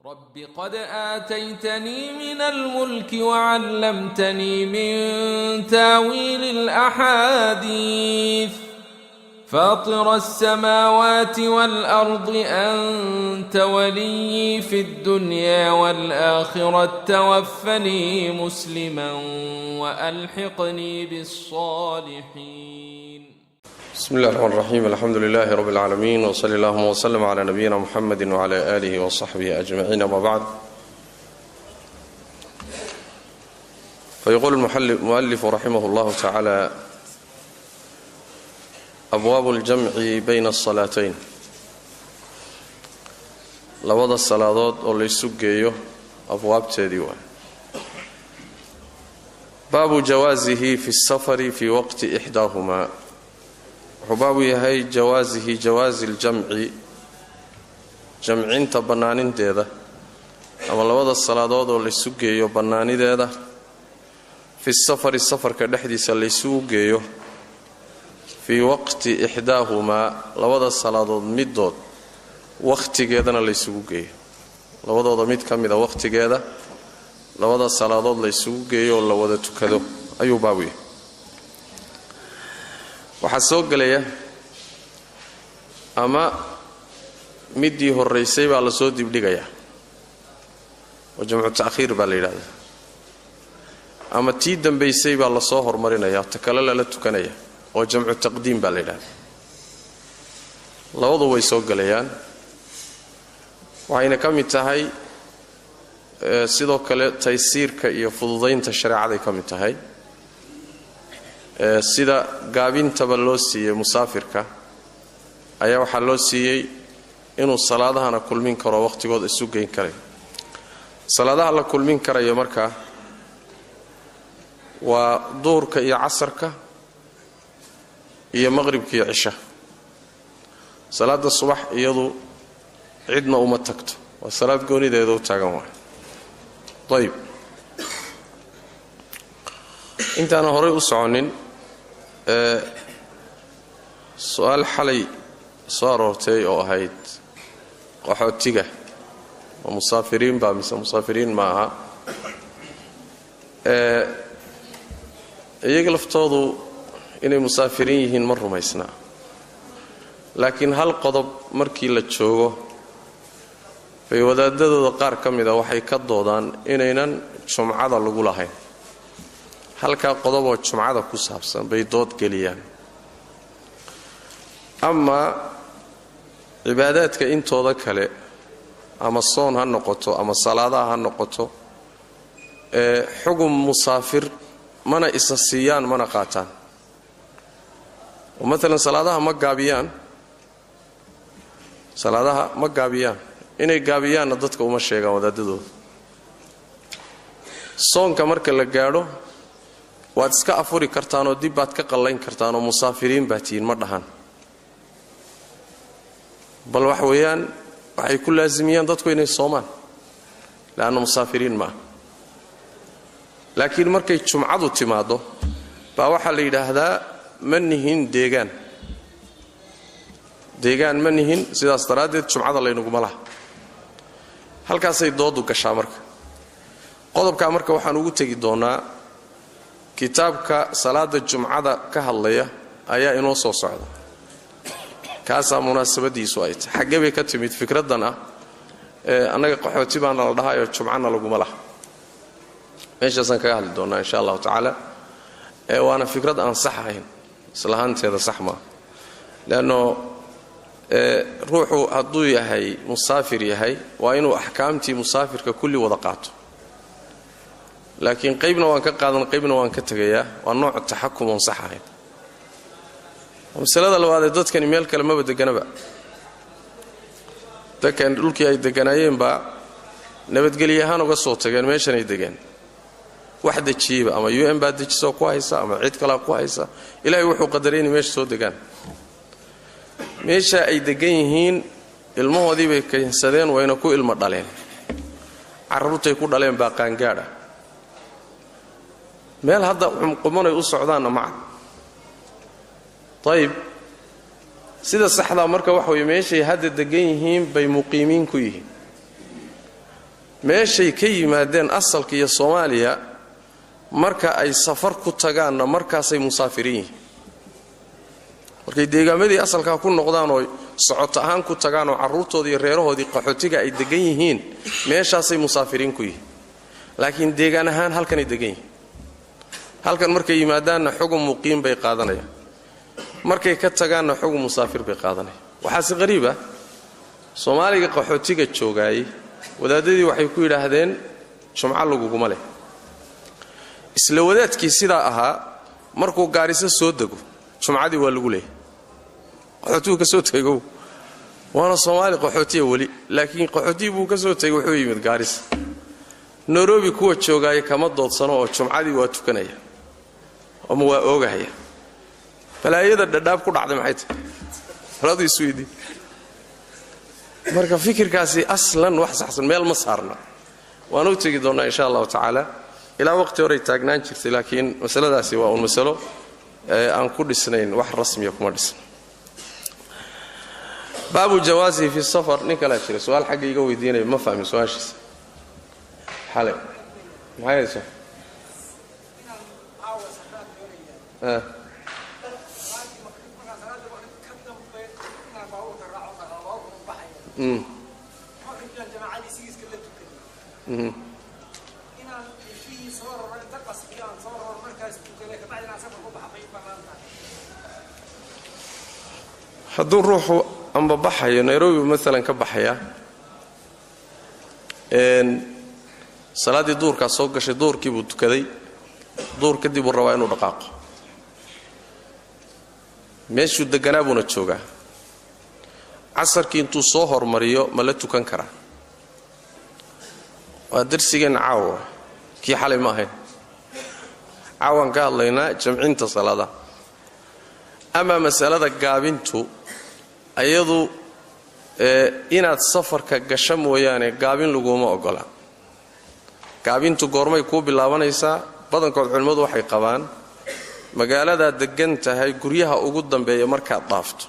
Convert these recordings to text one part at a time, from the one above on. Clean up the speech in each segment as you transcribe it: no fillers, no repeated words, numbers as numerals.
رب قد آتيتني من الملك وعلمتني من تاويل الأحاديث فاطر السماوات والأرض أنت وليي في الدنيا والآخرة توفني مسلما وألحقني بالصالحين. بسم الله الرحمن الرحيم، الحمد لله رب العالمين، وصلى اللهم وسلم على نبينا محمد وعلى آله وصحبه أجمعين، أما بعد، فيقول المؤلف رحمه الله تعالى: أبواب الجمع بين الصلاتين. Labada salaadood oo laysu geeyo abwaabteedii waay. Baabu jawaasihi fi الsafari fi waqti ixdaahumaa. Wuxuu baabu yahay jawaasihi, jawaasi ljamci, jamcinta bannaaninteeda ama labada salaadood oo laysu geeyo bannaanideeda, fi safari, safarka dhexdiisa laysugu geeyo, fii waqti ixdaahumaa, labada salaadood middood wakhtigeedana laysugu geeyo, labadooda mid ka mida wakhtigeeda labada salaadood laysugu geeyo oo la wada tukado ayuu baabu yahay. Waxaa soo gelaya ama middii horraysay baa lasoo dibdhigayaa oo jamcu ta'khiir baa la yidhahdaa, ama tii dambaysay baa lasoo hormarinayaa, ta kale lala tukanaya, oo jamcu taqdiim baa la yidhahdaa. Labadu way soo gelayaan, waxayna ka mid tahay sidoo kale taysiirka iyo fududaynta shareecaday ka mid tahay. Sida gaabintaba loo siiyey musaafirka ayaa waxaa loo siiyey inuu salaadahana kulmin karo, wakhtigooda isu geyn karayo. Salaadaha la kulmin karayo markaa waa duhurka iyo casarka iyo maqribka iyo cisha. Salaada subax iyadu cidna uma tagto, waa salaad goonideeda u taagan waay. Ayib, intaana horay u soconin, su-aal xalay soo aroortay oo ahayd qaxootiga ma musaafiriin baa mise musaafiriin ma aha, iyaga laftoodu inay musaafiriin yihiin ma rumaysnaa, laakiin hal qodob markii la joogo bay wadaadadooda qaar ka mida waxay ka doodaan inaynan jumcada lagu lahayn. Halkaa qodoboo jumcada ku saabsan bay dood geliyaan. Amaa cibaadaadka intooda kale, ama soon ha noqoto ama salaadaha ha noqoto, ee xugum musaafir mana isa siiyaan mana qaataan. Oo maalan salaadaha ma gaabiyaan, salaadaha ma gaabiyaan, inay gaabiyaanna dadka uma sheegaan wadaadadooda. Soonka marka la gaadho waad iska afuri kartaanoo dib baad ka qallayn kartaanoo musaafiriin baa tihiin ma dhahan, bal wax weeyaan waxay ku laasimiyaan dadku inay soomaan leanna musaafiriin maaha. Laakiin markay jumcadu timaaddo baa waxaa la yidhaahdaa ma nihin deegaan, deegaan ma nihin, sidaas daraaddeed jumcada laynuguma laha. Halkaasay doodu gashaa. Marka qodobkaa marka waxaan ugu tegi doonnaa kitaabka salaada jumcada ka hadlaya ayaa inoo soo socda, kaasaa munaasabadiisu ay tahay. Xaggee bay ka timid fikraddan ah ee annaga qaxooti baana la dhahayo jumcana laguma laha? Meeshaasaan kaga hadli doonnaa insha allahu tacaala. Waana fikrad aan sax ahayn, islahaanteeda sax maaha, leanno ruuxu hadduu yahay musaafir yahay waa inuu axkaamtii musaafirka kulli wada qaato, laakiin qaybna waan ka qaadan, qaybna waan ka tegayaa, waa nooc taxakum oon sax ahayn. Masalada labaadee, dadkani meel kale maba deganaba. Dadkan dhulkii ay deganaayeenbaa nabadgelye ahaan uga soo tageen, meeshanay degeen. Wax dejiyeyba ama UN baa dejisoo ku haysa ama cid kalaa ku haysa, ilaahay wuxuu qadaray inay meesha soo degaan. Meesha ay degan yihiin ilmahoodii bay keensadeen, wayna ku ilmo dhaleen, carruurtay ku dhaleen baa qaangaadha. Meel hadda qumanay u socdaanna macad. Ayib, sida saxdaa marka waxa weye meeshay hadda degan yihiin bay muqiimiin ku yihiin. Meeshay ka yimaadeen asalka iyo Soomaaliya marka ay safar ku tagaanna markaasay musaafiriin yihiin. Markay deegaamadii asalkaa ku noqdaan oo socoto ahaan ku tagaan oo carruurtoodii iyo reerahoodii qaxootiga ay degan yihiin, meeshaasay musaafiriin ku yihiin. Laakiin deegaan ahaan halkanay degan yihiin. Halkan markay yimaadaanna xugum muqiim bay qaadanayaan, markay ka tagaanna xugum musaafir bay qaadanayaan. Waxaase qariib ah, Soomaaliga qaxootiga joogaayey wadaadadii waxay ku yidhaahdeen jumco laguguma leh. Isla wadaadkii sidaa ahaa markuu Gaariso soo dego jumcadii waa lagu leeyahay. Qaxootigu ka soo tego, waana Soomaali qaxootiya weli, laakiin qaxootigii buu ka soo tegey, wuxuu yimid Gaarisa. Nairobi kuwa joogaaya kama doodsano oo jumcadii waa tukanaya ama waa oogahaya. Balaayada Dhadhaab ku dhacday maxay tahay? Baladu isweydii. Marka fikirkaasi aslan wax saxsan meel ma saarna. Waan u tegi doonnaa insha allahu tacaala. Ilaa waqti horay taagnaan jirtay, laakiin masaladaasi waa uun masalo aan ku dhisnayn wax rasmiya, kuma dhisna. Baabu jawaasihi fi safar. Nin kalaa jira su-aal xagga iga weydiinaya, ma fahmin su-aashiisa xale. Maxay hayso? Hadduu ruuxu amba baxayo, Nairobi maalan ka baxaya, salaaddii duurkaa soo gashay, duurkii buu tukaday, duur kadib uu rabaa inuu dhaqaaqo, meeshuu deganaa buuna joogaa, casarkii intuu soo hormariyo ma la tukan karaa? Waa darsigeenna caawa, kii xalay ma ahayn. Caawaan ka hadlaynaa jamcinta salaadaha. Amaa masalada gaabintu ayadu inaad safarka gasho mooyaane gaabin laguma ogola. Gaabintu goormay kuu bilaabanaysaa? Badankood culimmadu waxay qabaan magaaladaad degan tahay guryaha ugu dambeeya markaad dhaafto,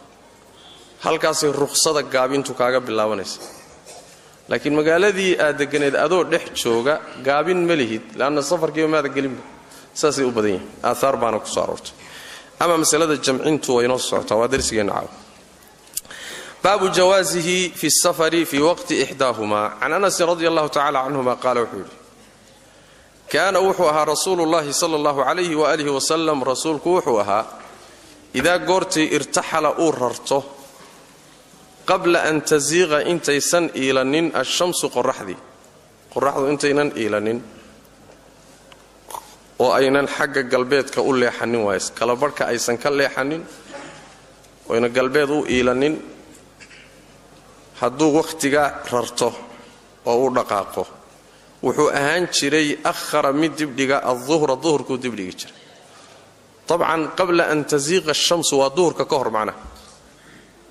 halkaasay rukhsada gaabintu kaaga bilaabanaysa. Laakiin magaaladii aad deganeed adoo dhex jooga gaabin ma lihid, leanna safarkiiba maada gelinba. Saasay u badan yihin, aaaar baana ku soo aroortay. Ama masalada jamcintu way inoo socotaa, waa darsigeenna caawa. Baabu jawaasihi fi safari fii waqti ixdaahumaa. Can anasin radi allahu tacala canhuma qaala wuxuu yidhi: kaana wuxuu ahaa rasuulu llahi sala allahu calayhi waaalihi wasalam, rasuulku wuxuu ahaa idaa goortii irtaxala uu rarto, qabla an tasiiqa intaysan iilanin ashamsu qoraxdii, qoraxdu intaynan iilanin oo aynan xagga galbeedka u leexanin, waay kalabarhka aysan ka leexanin oyna galbeed u iilanin, hadduu wakhtiga rarto oo u dhaqaaqo, wuxuu ahaan jiray akhara mid dibdhiga alduhra, duhurkuu dibdhigi jiray. Dabcan qabla an tasiiqa ashamsu waa duhurka ka hor, macnaha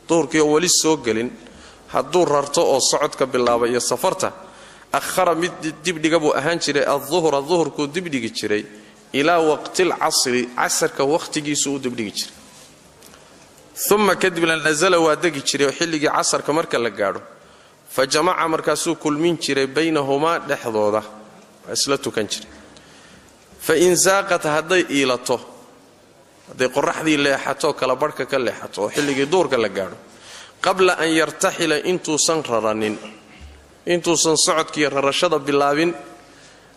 duhurkii oo weli soo gelin hadduu rarto oo socodka bilaaba iyo safarta, akhara mid dibdhiga buu ahaan jiray alduhra, duhurkuu dibdhigi jiray ilaa waqtilcasri, casarka wakhtigiisuu u dibdhigi jiray. Uma kadibna nasala waa degi jiray xilligii casarka marka la gaadho, fa jamaca markaasuu kulmin jiray baynahumaa dhexdooda, waa isla tukan jiray. Fa in saaqat hadday iilato, hadday qoraxdii leexato, kala barhka ka leexato oo xilligii duurka la gaadho, qabla an yartaxila intuusan raranin, intuusan socodkiiyo rarashada bilaabin,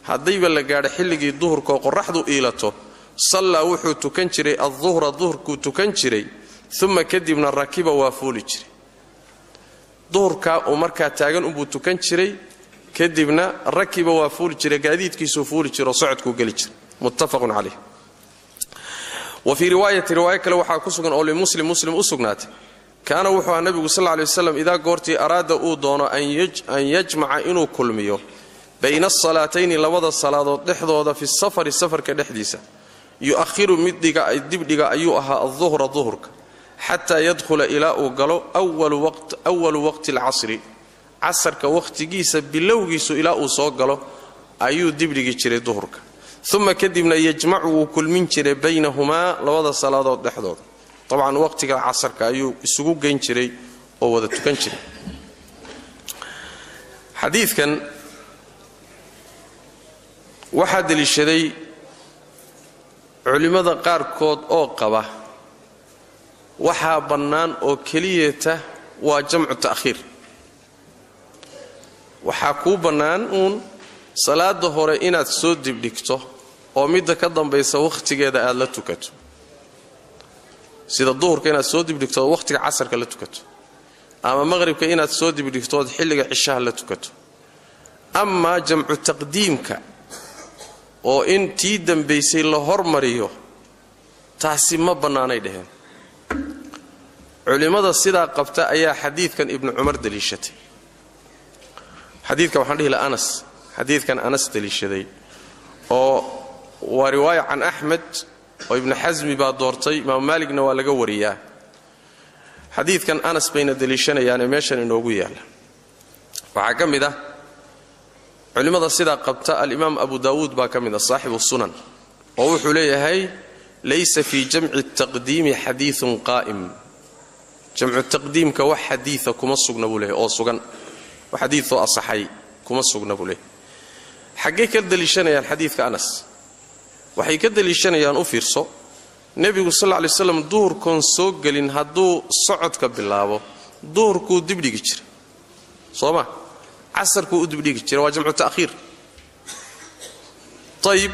haddayba la gaadho xilligii duhurkaoo qoraxdu iilato, sallaa wuxuu tukan jiray alduhra, duhurkuu tukan jiray, uma kadibna rakiba waa fuuli jiray. Duhurkaa uu markaa taagan unbuu tukan jiray, kadibna rakiba waa fuuli jiray, gaadiidkiisuu fuuli jiro, socodkuu geli jiray. Muttafaqun caleyh. Wa fii riwaayati, riwaayo kale waxaa ku sugan oo limuslim, muslim u sugnaatay, kaana wuxuu ahaa nabigu sal ley waslam idaa goortii araada uu doono an yajmaca inuu kulmiyo bayna asalaatayni labada salaadood dhexdooda fi safari, safarka dhexdiisa, yu'ahiru mid dibdhiga ayuu ahaa alduhra, duhurka, xataa yadkhula ilaa uu galo awalu waqti alcasri, casarka wakhtigiisa bilowgiisu ilaa uu soo galo ayuu dibdhigi jiray duhurka. Uma kadibna yajmacu wuu kulmin jiray baynahumaa labada salaadood dhexdooda. Dabcan waqtiga casarka ayuu isugu geyn jiray oo wada tukan jiray. Xadiidkan Waxaa deliishaday culimmada qaarkood oo qaba waxaa bannaan oo keliyata waa jamcu ta'khiir. Waxaa kuu bannaan uun salaada hore inaad soo dibdhigto oo midda ka dambaysa wakhtigeeda aad la tukato, sida duhurka inaad soo dibdhigto oo wakhtiga casarka la tukato, ama maqhribka inaad soo dibdhigto ood xilliga cishaha la tukato. Amaa jamcu taqdiimka oo in tii dambaysay la hormariyo, taasi ma bannaanay dheheen. Culimmada sidaa qabta ayaa xadiidkan Ibnu Cumar daliishatay. Xadiidka waxaan dhihi laha Anas, xadiidkan Anas daliishaday oo waa riwaaya can Axmed oo Ibnu Xasmi baa doortay, Imaamu Maaligna waa laga wariyaa. Xadiidkan Anas bayna daliishanayaanee meeshan inoogu yaalla. Waxaa ka mid ah culimmada sidaa qabta alimaam Abu Daawuud baa ka mid ah, saaxibu sunan, oo wuxuu leeyahay laysa fii jamci taqdiimi xadiiun qaa'im. Jamcu taqdiimka wax xadiia kuma sugna buu leeyahay, oo sugan, wax xadiioo asaxay kuma sugna buu leeyahay. Xaggay ka daliishanayaan xadiidka Anas? Waxay ka daliishanayaan, u fiirso, nebigu sal lla lay slam duhurkoon soo gelin hadduu socodka bilaabo, duhurkuu dibdhigi jiray, soo ma? Casarkuu u dibdhigi jiray, waa jamcu ta'khiir. Ayib,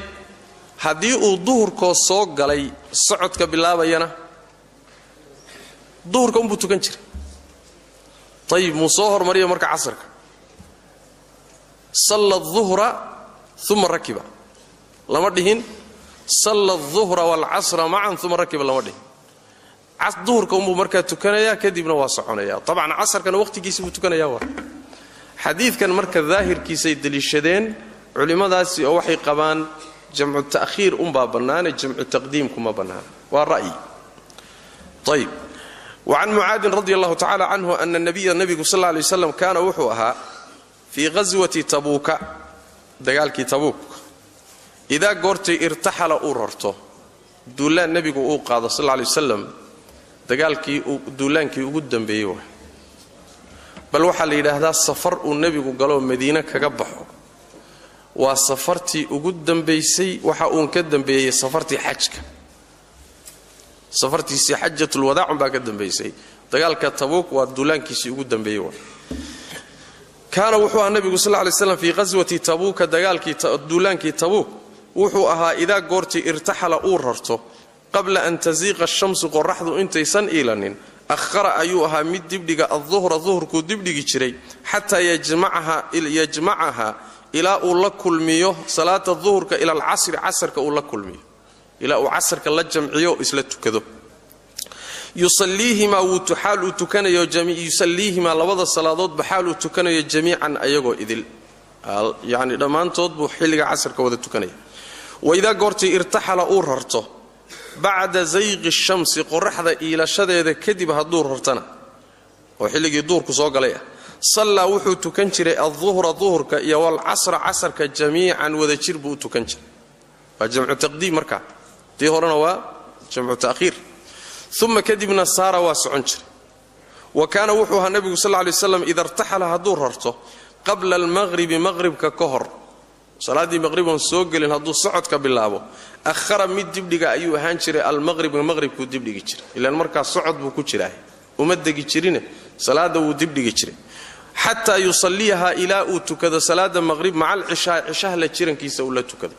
haddii uu duhurkoo soo galay socodka bilaabayana, duhurka unbuu tukan jiray. Ayib, muu soo hormariyo marka casarka? Salla duhra uma rakiba lama dhihin, salla duhra waalcasra macan uma rakiba lama dhihin. Duhurka unbuu markaa tukanayaa, kadibna waa soconaya. Abcan casarkana wakhtigiisi buu tukanayaa. Waa xadiidkan marka daahirkiisay deliishadeen culimmadaasi, oo waxay qabaan jamcu ta'khiir unbaa bannaane, jamcu taqdiimkuma bannaana. Waa ra'yi. Ayib. Wacan Mucaadin radi allahu tacala canhu ana nabiya, nebigu sal lay waslam, kaana wuxuu ahaa fii ghaswati Tabuuka, dagaalkii Tabuuk, idaa goortay irtaxala uu rarto, duulaan nebigu uu qaado sal lay wasalam, dagaalkii duulaankii ugu dambeeyey waay. Bal waxaa la yidhaahdaa safar uu nebigu galoo Madiine kaga baxo waa safartii ugu dambaysay. Waxa uun ka dambeeyey safartii xajka, safartiisii xajatulwadaac unbaa ka dambaysay. Dagaalka Tabuuk waa duulaankiisii ugu dambeeyey waay. Kaana wuxuu ahaa nebigu sal lay slam fii ghaswati Tabuuka, dagaalkii duulaankii Tabuuk, wuxuu ahaa idaa goortii irtaxala uu rarto qabla an tasiiqa ashamsu, qoraxdu intaysan iilanin, akhara ayuu ahaa mid dibdhiga adduhra, duhurkuu dibdhigi jiray, xataa yajmacaha, ilaa uu la kulmiyo salaata duhurka, ila alcasri, casarka uu la kulmiyo, ilaa uu casarka la jamciyo, isla tukado. Yusaliihimaa wuu xaal uu tukanayo, yusaliihimaa labada salaadoodba xaal uu tukanayo, jamiican ayagoo idil, yacni dhammaantood buu xilliga casarka wada tukanaya. Waidaa goortii irtaxala uu rarto bacda zayqi shamsi, qoraxda iilashadeeda kadib hadduu rartana, oo xilligii duhurku soo galay ah, sallaa wuxuu tukan jiray alduhra, duhurka, iyo walcasra, casarka, jamiican wada jir buu u tukan jiray. Waa jamcu taqdiim markaa, tii horena waa jamcu ta'khiir. Uma kadibna saara waa socon jiray. Wa kaana wuxuu ahaa nebigu sal lay slam ida irtaxala hadduu rarto qabla almaqhribi, maqhribka ka hor, salaaddii maqhriboon soo gelin hadduu socodka bilaabo, ahara mid dibdhiga ayuu ahaan jiray almaqhriba, maqhribkuu dibdhigi jiray, ilaan markaa socod buu ku jiraa, uma degi jirine, salaadda wuu dibdhigi jiray, xataa yusalliyahaa, ilaa uu tukado salaada maqhrib, maca alcishaa, cishaha la jirankiisa uu la tukado.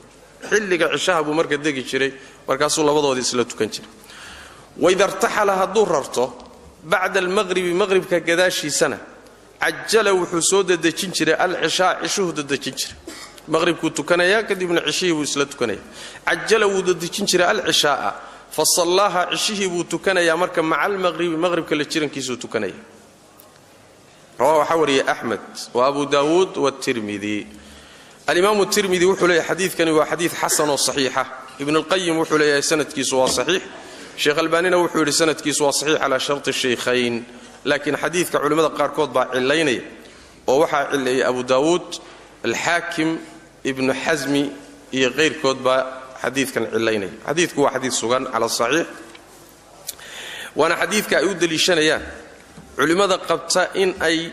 Xilliga cishaha buu marka degi jiray, markaasuu labadoodii isla tukan jiray. Waida irtaxala hadduu rarto bacda almaqhribi, maqhribka gadaashiisana, cajala wuxuu soo dedejin jiray alcishaa, cishuhu dedejin jiray. Maqhribkuu tukanayaa, kadibna cishihii buu isla tukanaya. Cajala wuu dedejin jiray alcishaaa, fa sallaaha, cishihii buu tukanayaa marka, maca almaqhribi, maqhribka la jirankiisuu tukanaya. Rawaa waxaa wariyay Axmed wa Abu Daawuud watirmidi. Alimaamu Tirmidi wuxuu leeyahay xadiidkani waa xadiid xasan oo saxiixa. Ibnulqayim wuxuu leeyahay sanadkiisu waa saxiix. Sheekh Albaanina wuxuu yidhi sanadkiisu waa saxiix calaa sharti shaykhayn. Laakiin xadiidka culimmada qaarkood baa cillaynaya, oo waxaa cileeyey Abu Daawuud, Alxaakim, Ibnu Xasmi iyo kayrkood baa xadiidkan cillaynaya. Xadiidku waa xadiid sugan cala saxiix, waana xadiidka ay u deliishanayaan culimmada qabta in ay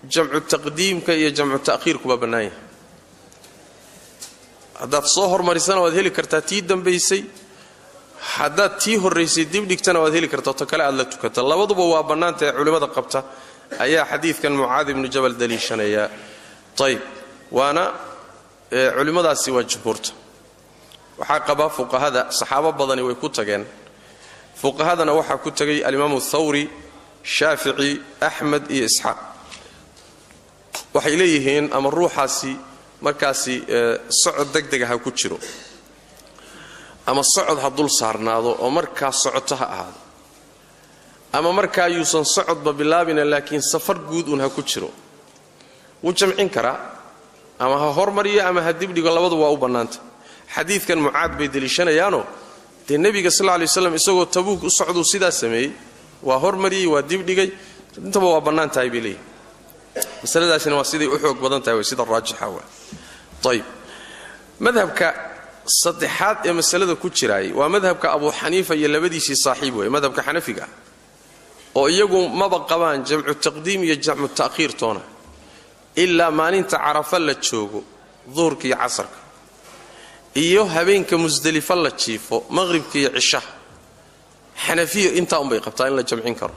jamcu taqdiimka iyo jamcu ta'khiirkuba bannaan yahay. Haddaad soo hormarisana waad heli kartaa tii dambaysay, haddaad tii horraysay dibdhigtana waad heli kartaa to kale aad la tukata. Labaduba waa bannaantae culimmada qabta ayaa xadiidkan Mucaad ibnu Jabal daliishanaya. Ayb, waana culimmadaasi waa jumhuurta. Waxaa qaba fuqahada, saxaabo badani way ku tageen. Fuqahadana waxaa ku tegay alimaamu Thawri, Shaafici, Axmed iyo Isxaaq. Waxay leeyihiin ama ruuxaasi markaasi socod degdega ha ku jiro ama socod ha dul saarnaado oo markaa socoto ha ahaado, ama markaa yuusan socodba bilaabina laakiin safar guud uun ha ku jiro, wuu jamcin karaa, ama ha hormariyo ama ha dibdhigo, labadu waa u bannaanta. Xadiidkan Mucaad bay deliishanayaanoo dee nebiga sal lay waslam isagoo Tabuuk u socduu sidaa sameeyey, waa hormariyey, waa dibdhigay, intaba waa bannaan tahay bay leeyihin. Masaladaasina waa siday u xoog badan tahay, sida raajixa wa. Ayib, madhabka saddexaad ee masalada ku jiraayay waa madhabka Abu Xaniifa iyo labadiisii saaxiib wey, madhabka xanafiga ah, oo iyagu maba qabaan jamcu taqdiim iyo jamcu ta'khiir toona, ilaa maalinta Carafa la joogo duhurka iyo casarka, iyo habeenka Musdelifa la jiifo maqhribka iyo cishaha. Xanafiya intaa unbay qabtaa in la jamcin karo,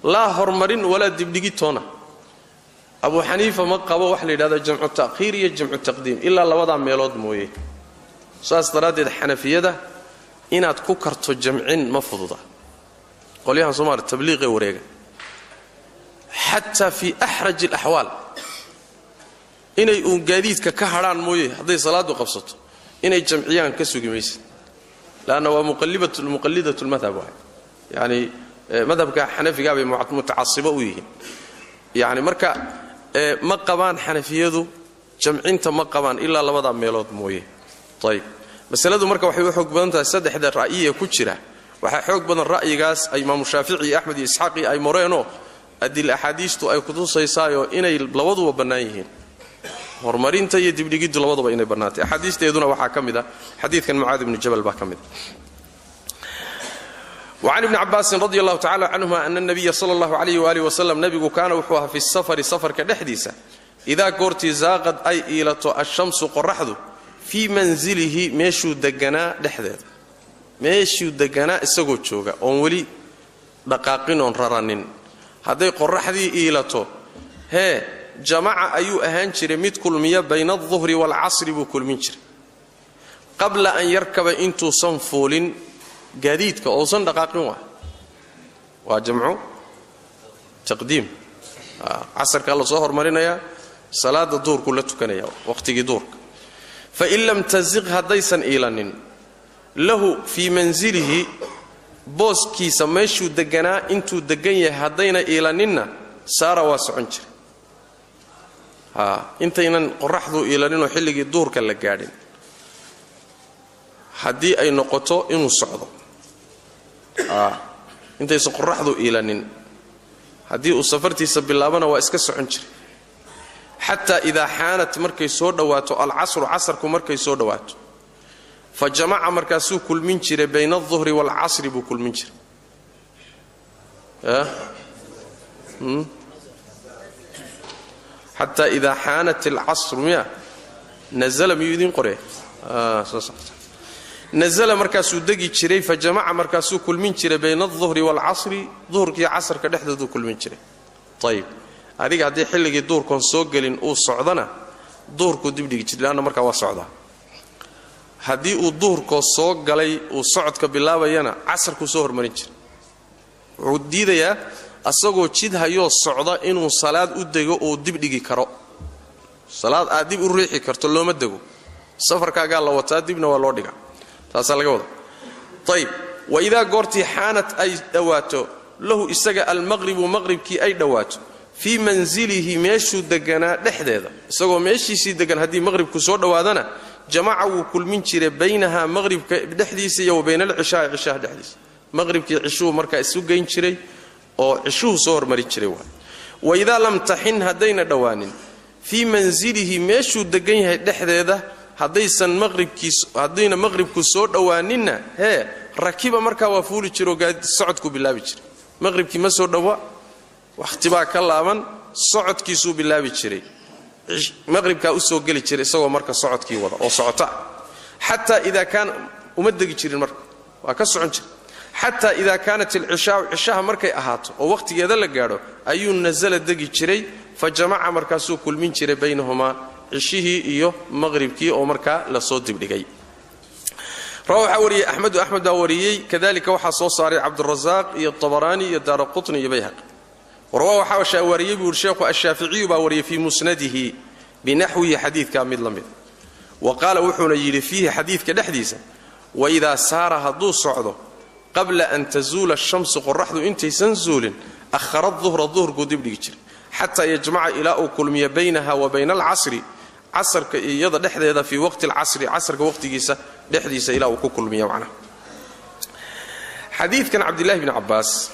laa hormarin walaa dibdhigi toona. Abu Xaniifa ma qabo wax la yidhahdo jamcu ta'khiir iyo jamcu taqdiim ilaa labadaa meelood mooye. Saas daraaddeed xanafiyada inaad ku karto jamcin ma fududa. Qolyahan Somaaliya tabliiqee wareega xataa fii axraj alaxwaal inay uun gaadiidka ka hadhaan mooye, hadday salaadu qabsato inay jamciyaan ka sugi maysid, leanna waa muqallidatu lmadhab waay. Yacni madhabka xanafigaa bay mutacasibo u yihiin. Yacni marka ma qabaan xanafiyadu jamcinta, ma qabaan ilaa labadaa meelood mooye. Ayib, masaladu marka waxay u xoog badan tahay saddexda ra'yi ee ku jira. Waxaa xoog badan ra'yigaas ay Imaamu Shaafici iyo Axmed iyo Isxaaqi ay mareenoo adil axaadiistu ay kutusaysaayo inay labaduba bannaan yihiin, horumarinta iyo dibdhigiddu labaduba inay bannaantay. Axaadiisteeduna waxaa ka mid a xadiidkan Mucaad ibnu Jabal baa ka mid a. وcan ibni cabaasin radi allahu tacala canhuma ana nabiya sala allahu alayh waaalih wasalam, nebigu kaana wuxuu ahaa fi safari, safarka dhexdiisa, idaa goortii zaaqad ay iilato ashamsu qoraxdu fii manzilihi, meeshuu deganaa dhexdeeda, meeshuu deganaa isagoo jooga oon weli dhaqaaqin oon raranin, hadday qoraxdii iilato, hee, jamaca ayuu ahaan jiray mid kulmiya bayna alduhri waalcasri buu kulmin jiray, qabla an yarkaba, intuusan fuulin gaadiidka ousan dhaqaaqin. Waa jamcu taqdiim, casarkaa la soo hormarinayaa, salaada duhurkuu la tukanaya waqhtigii duhurka. Fain lam taziq, haddaysan iilanin, lahu fii mansilihi, booskiisa meeshuu deganaa intuu degan yahay haddayna iilaninna, saara, waa socon jiray intaynan qoraxdu iilaninoo xilligii duhurka la gaadhin. Haddii ay noqoto inuu socdo intaysan qoraxdu iilanin, haddii uu safartiisa bilaabana, waa iska socon jiray, xataa idaa xaanat, markay soo dhowaato, alcasru, casarku markay soo dhowaato, fa jamaca, markaasuu kulmin jiray, bayna alduhri waalcasri buu kulmin jiray. Xataa idaa xaanat alcasru miya nazala miyuu idiin qoree? Nazala, markaasuu degi jiray, fa jamaca, markaasuu kulmin jiray, bayna alduhri waalcasri, duhurkiiyo casarka dhexdooduu kulmin jiray. Ayib, adiga haddii xilligii duhurkoon soo gelin uu socdana, duhurkuu dibdhigi jiray, leanna markaa waa socdaa. Haddii uu duhurkoo soo galay uu socodka bilaabayana, casarkuu soo hormarin jiray. Wuxuu diidayaa asagoo jid hayoo socda inuu salaad u dego uu dibdhigi karo. Salaad aad dib u riixi karto looma dego, safarkaagaa la wataa, dibna waa loo dhigaa, taasaa laga wada. Ayib, wa idaa goortii xaanat ay dhowaato lahu isaga almaqribu, maqribkii ay dhowaato, fii mansilihi, meeshuu deganaa dhexdeeda, isagoo meeshiisii degan haddii maqribku soo dhowaadana, jamaca, wuu kulmin jiray, baynahaa, maqribka dhexdiisa, iyo wa bayna alcishaai, cishaha dhexdiisa. Maqribkii cishuhu markaa isu geyn jiray oo cishuhu soo hormarin jiray. Waay, waidaa lam taxin, haddayna dhowaanin, fii mansilihi, meeshuu degan yahay dhexdeeda haddaysan maqribkiis, haddayna maqribku soo dhowaaninna, hee, rakiba, markaa waa fuuli jiroo socodkuu bilaabi jiray. Maqribkii ma soo dhowa, wakhtibaa ka laaban, socodkiisuu bilaabi jiray. Maqribkaa usoo geli jiray isagoo marka socodkii wada oo socota. Xataa idaa kaana, uma degi jirin marka, waa ka socon jira. Xataa idaa kaanat alcishaau, cishaha markay ahaato oo wakhtigeeda la gaadho, ayuu nasala degi jiray. Fa jamaca, markaasuu kulmin jiray, baynahumaa, cishihii iyo maqribkii oo markaa lasoo dibdhigay. Waxaa wariyey Axmedu, Axmed baa wariyey. Kadalika waxaa soo saaray Cabdurasaaq iyo Tabaraani iyo Daara Qutni iyo Bayhaqi. Warwaa waxaa wariyey buu yidhi sheekhu, Ashaaficiyu baa wariyey fii musnadihi binaxwihi, xadiidkaa mid la mid. Wa qaala, wuxuuna yidhi fiihi, xadiidka dhexdiisa: waidaa saara, hadduu socdo, qabla an tazuula ashamsu, qoraxdu intaysan zuulin, ahara duhra, duhurkuu dibdhigi jiray, xataa yajmaca, ilaa uu kulmiyo, baynaha wa bayna alcasri, casarka iyo iyada dhexdeeda, fii waqti alcasri, casrka waqtigiisa dhexdiisa ilaa uu ku kulmiyo. Macnaha xadiidkan Cabdillahi bni Cabbaas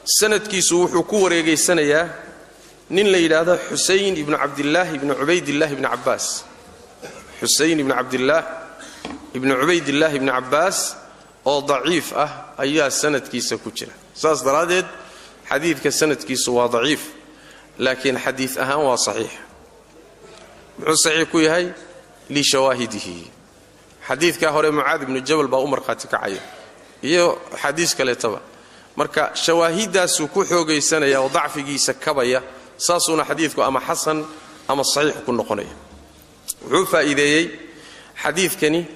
sanadkiisu wuxuu ku wareegaysanayaa nin la yidhaahdo Xusayn ibnu Cabdillaah ibnu Cubaydillahi ibni Cabbaas. Xusayn ibnu Cabdillaah ibnu Cubaydillahi ibni Cabbaas oo daciif ah ayaa sanadkiisa ku jira. Saas daraaddeed xadiidka sanadkiisu waa daciif, laakiin xadiid ahaan waa saxiix. Muxuu saxiix ku yahay? Lishawaahidihi. Xadiidkaa hore Mucaad ibnu Jabal baa u markhaati kacaya iyo xadiis kaleetaba. Marka shawaahiddaasuu ku xoogaysanaya oo dacfigiisa kabaya, saasuuna xadiidku ama xasan ama saxiix ku noqonaya. Wuxuu faa'iideeyey xadiidkani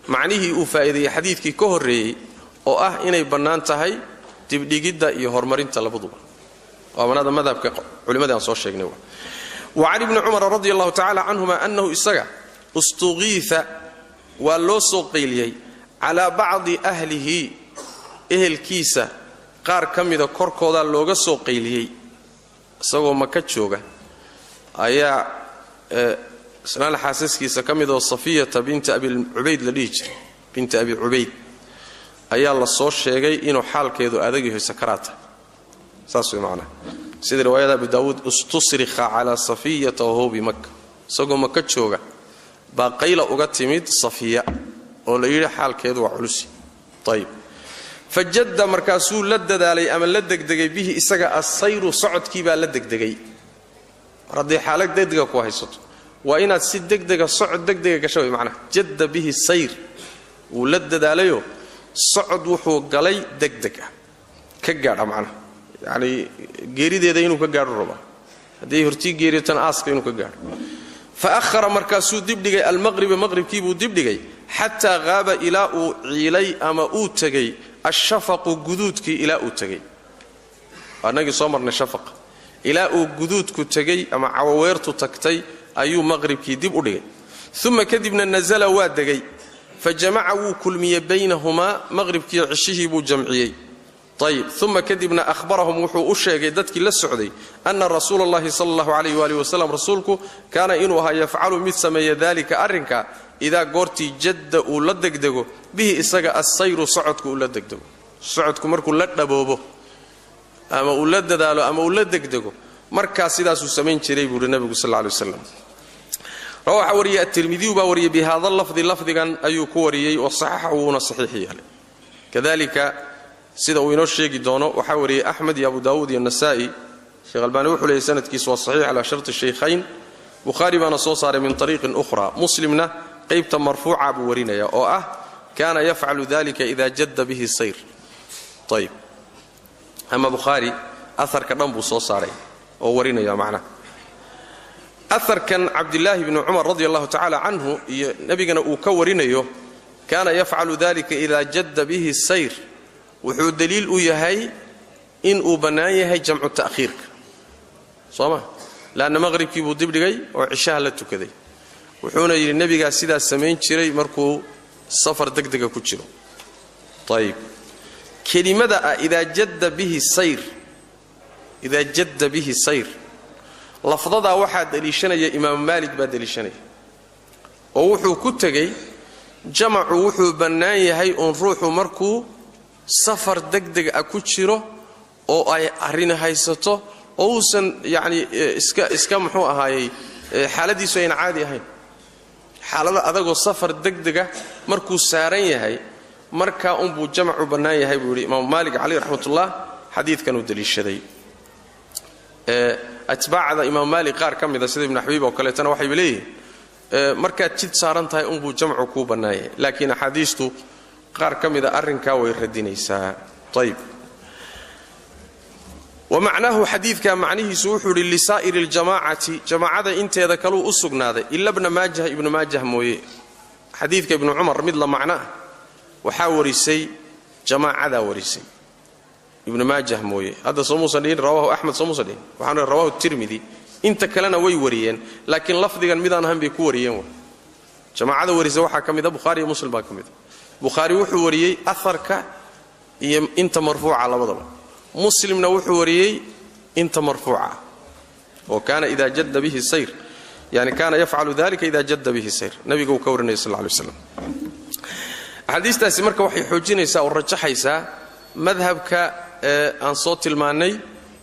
macnihii uu faa'iideeyey xadiidkii ka horreeyey, oo ah inay bannaan tahay dibdhigidda iyo horumarinta labaduba. Waa manada madhabka culimmadii aan soo sheegnay. Wa can Ibni Cumara radi allahu tacala canhuma annahu isaga istuqiia, waa loo soo qayliyey, calaa bacdi ahlihi, ehelkiisa qaar ka mida korkoodaa looga soo qayliyey. Isagoo Maka jooga ayaa islaan xaasaskiisa ka midoo Safiyata binta Abi Cubayd la dhihi jiray, binta Abi Cubayd, ayaa la soo sheegay inuu xaalkeedu adag yahay, sakaraata. Saas way macnaha, sida riwaayada Abu Daawuud: istusrikha calaa Safiyata wahuwa bimaka. Isagoo Maka jooga baa qayla uga timid Safiya oo la yidhi xaalkeedu waa culusi. Ayib, fajadda, markaasuu la dadaalay ama la degdegay, bihi isaga assayru, socodkii baa la degdegay. Mar hadday xaalad degdega ku haysato, waa inaad si degdega socod degdega gasha way macnaha. Jadda bihi sayr, wuu la dadaalayoo socod wuxuu galay degdeg ah ka gaadha macnaha, yacnii geerideeda inuu ka gaadho rabaa, hadday hortii geeriyotana aaska inuu ka gaadho. Fa ahara, markaasuu dibdhigay, almaqriba, maqribkiibuu dibdhigay, xataa haaba, ilaa uu ciilay ama uu tegey, ashafaqu, guduudkii ilaa uu tegey. Annagii soo marnay shafaqa. Ilaa uu guduudku tegey ama cawaweertu tagtay ayuu maqribkii dib u dhigay. Uma kadibna nasala, waa degay. Fa jamaca, wuu kulmiyey, baynahumaa, maqribkiiyo cishihii buu jamciyey. Ayib, uma kadibna ahbarahum, wuxuu u sheegay dadkii la socday, ana rasuula allahi sala allahu calayh waalihi wasalam, rasuulku, kaana inuu ahaa, yafcalu, mid sameeya, daalika, arrinka, idaa goortii jadda, uu la degdego, bihi isaga, assayru, socodku uu la degdego. Socodku markuu la dhaboobo ama uu la dadaalo ama uu la degdego, markaas sidaasuu samayn jiray, buuhi nabigu sal lla lay waslam. Waxaa wariyey Atirmidiyu baa wariyey bihaada lafdi, lafdigan ayuu ku wariyey, oo saxaxa, wuuna saxiix yeelay. Kadalika sida uu inoo sheegi doono waxaa wariyey Axmed iyo Abu Daawuud iyo Nasaa'i. Sheekh Albaani wuxuu leeyay sanadkiisu waa saxiix calaa sharti shaykhayn. Bukhaari baana soo saaray min ariiqin ukhra. Muslimna qaybta marfuuca buu warinaya, oo ah kaana yafcalu dalika ida jadda bihi sayr. Ayib, ama Bukhaari aharka dhan buu soo saaray oo warinaya. Macnaha aharkan Cabdilaahi bni Cumar radi allahu tacaala canhu iyo nebigana uu ka warinayo, kaana yafcalu dalika idaa jadda bihi sayr, wuxuu daliil u yahay in uu bannaan yahay jamcu ta'khiirka, soo ma? Leanna maqhribkii buu dibdhigay oo cishaha la tukaday, wuxuuna yidhi nebigaa sidaas samayn jiray markuu safar degdega ku jiro. Ayib, kelimada ah idaa jadda bihi sayr, idaa jadda bihi sayr, lafdadaa waxaa deliishanaya Imaamu Maalik baa deliishanaya, oo wuxuu ku tegey jamacu wuxuu bannaan yahay uun ruuxu markuu safar degdeg ah ku jiro oo ay arrini haysato oo uusan yacni iska muxuu ahaayey, xaaladiisu ayna caadi ahayn, xaalada adagoo safar degdega markuu saaran yahay, markaa unbuu jamacu bannaan yahay, buu yidhi Imaamu Maalik caleyh raxmatullah. Xadiidkanuu deliishaday. Atbaacda imaam Maalik qaar ka mida sida Ibnu Xabiib oo kaleetana waxayba leeyihiin markaad jid saaran tahay unbuu jamcu kuu bannaanyay, laakiin axaadiistu qaar ka mida arrinkaa way radinaysaa. Ayb, wamacnaahu xadiidka macnihiisu wuxuu idhi lisaa'iri aljamaacati, jamaacada inteeda kaluu u sugnaaday, ila bna Maajah, Ibnu Maajah mooye. Xadiidka Ibnu Cumar mid la macno ah waxaa warisay jamaacadaa warisay, Ibnu Maajah mooye. Hadda soo muusan dhihin rawaahu Axmed, soo muusan dhihin, waxaan rawaahu Tirmidi, inta kalena way wariyeen, laakiin lafdigan midaan ahan bay ku wariyeen. Wa jamaacada warisa waxaa ka mida Bukhaari iyo Muslim baa ka mida. Bukhaari wuxuu wariyey aharka iyo inta marfuuca labadaba, Muslimna wuxuu wariyey inta marfuuca oo kaana idaa jadda bihi sayr, yani kaana yafcalu dalika idaa jadda bihi sayr, nabiga uu ka warinaya sal lla lay waslam. Axaadiistaasi marka waxay xoojinaysaa oo rajaxaysaa madhabka ee aan soo tilmaannay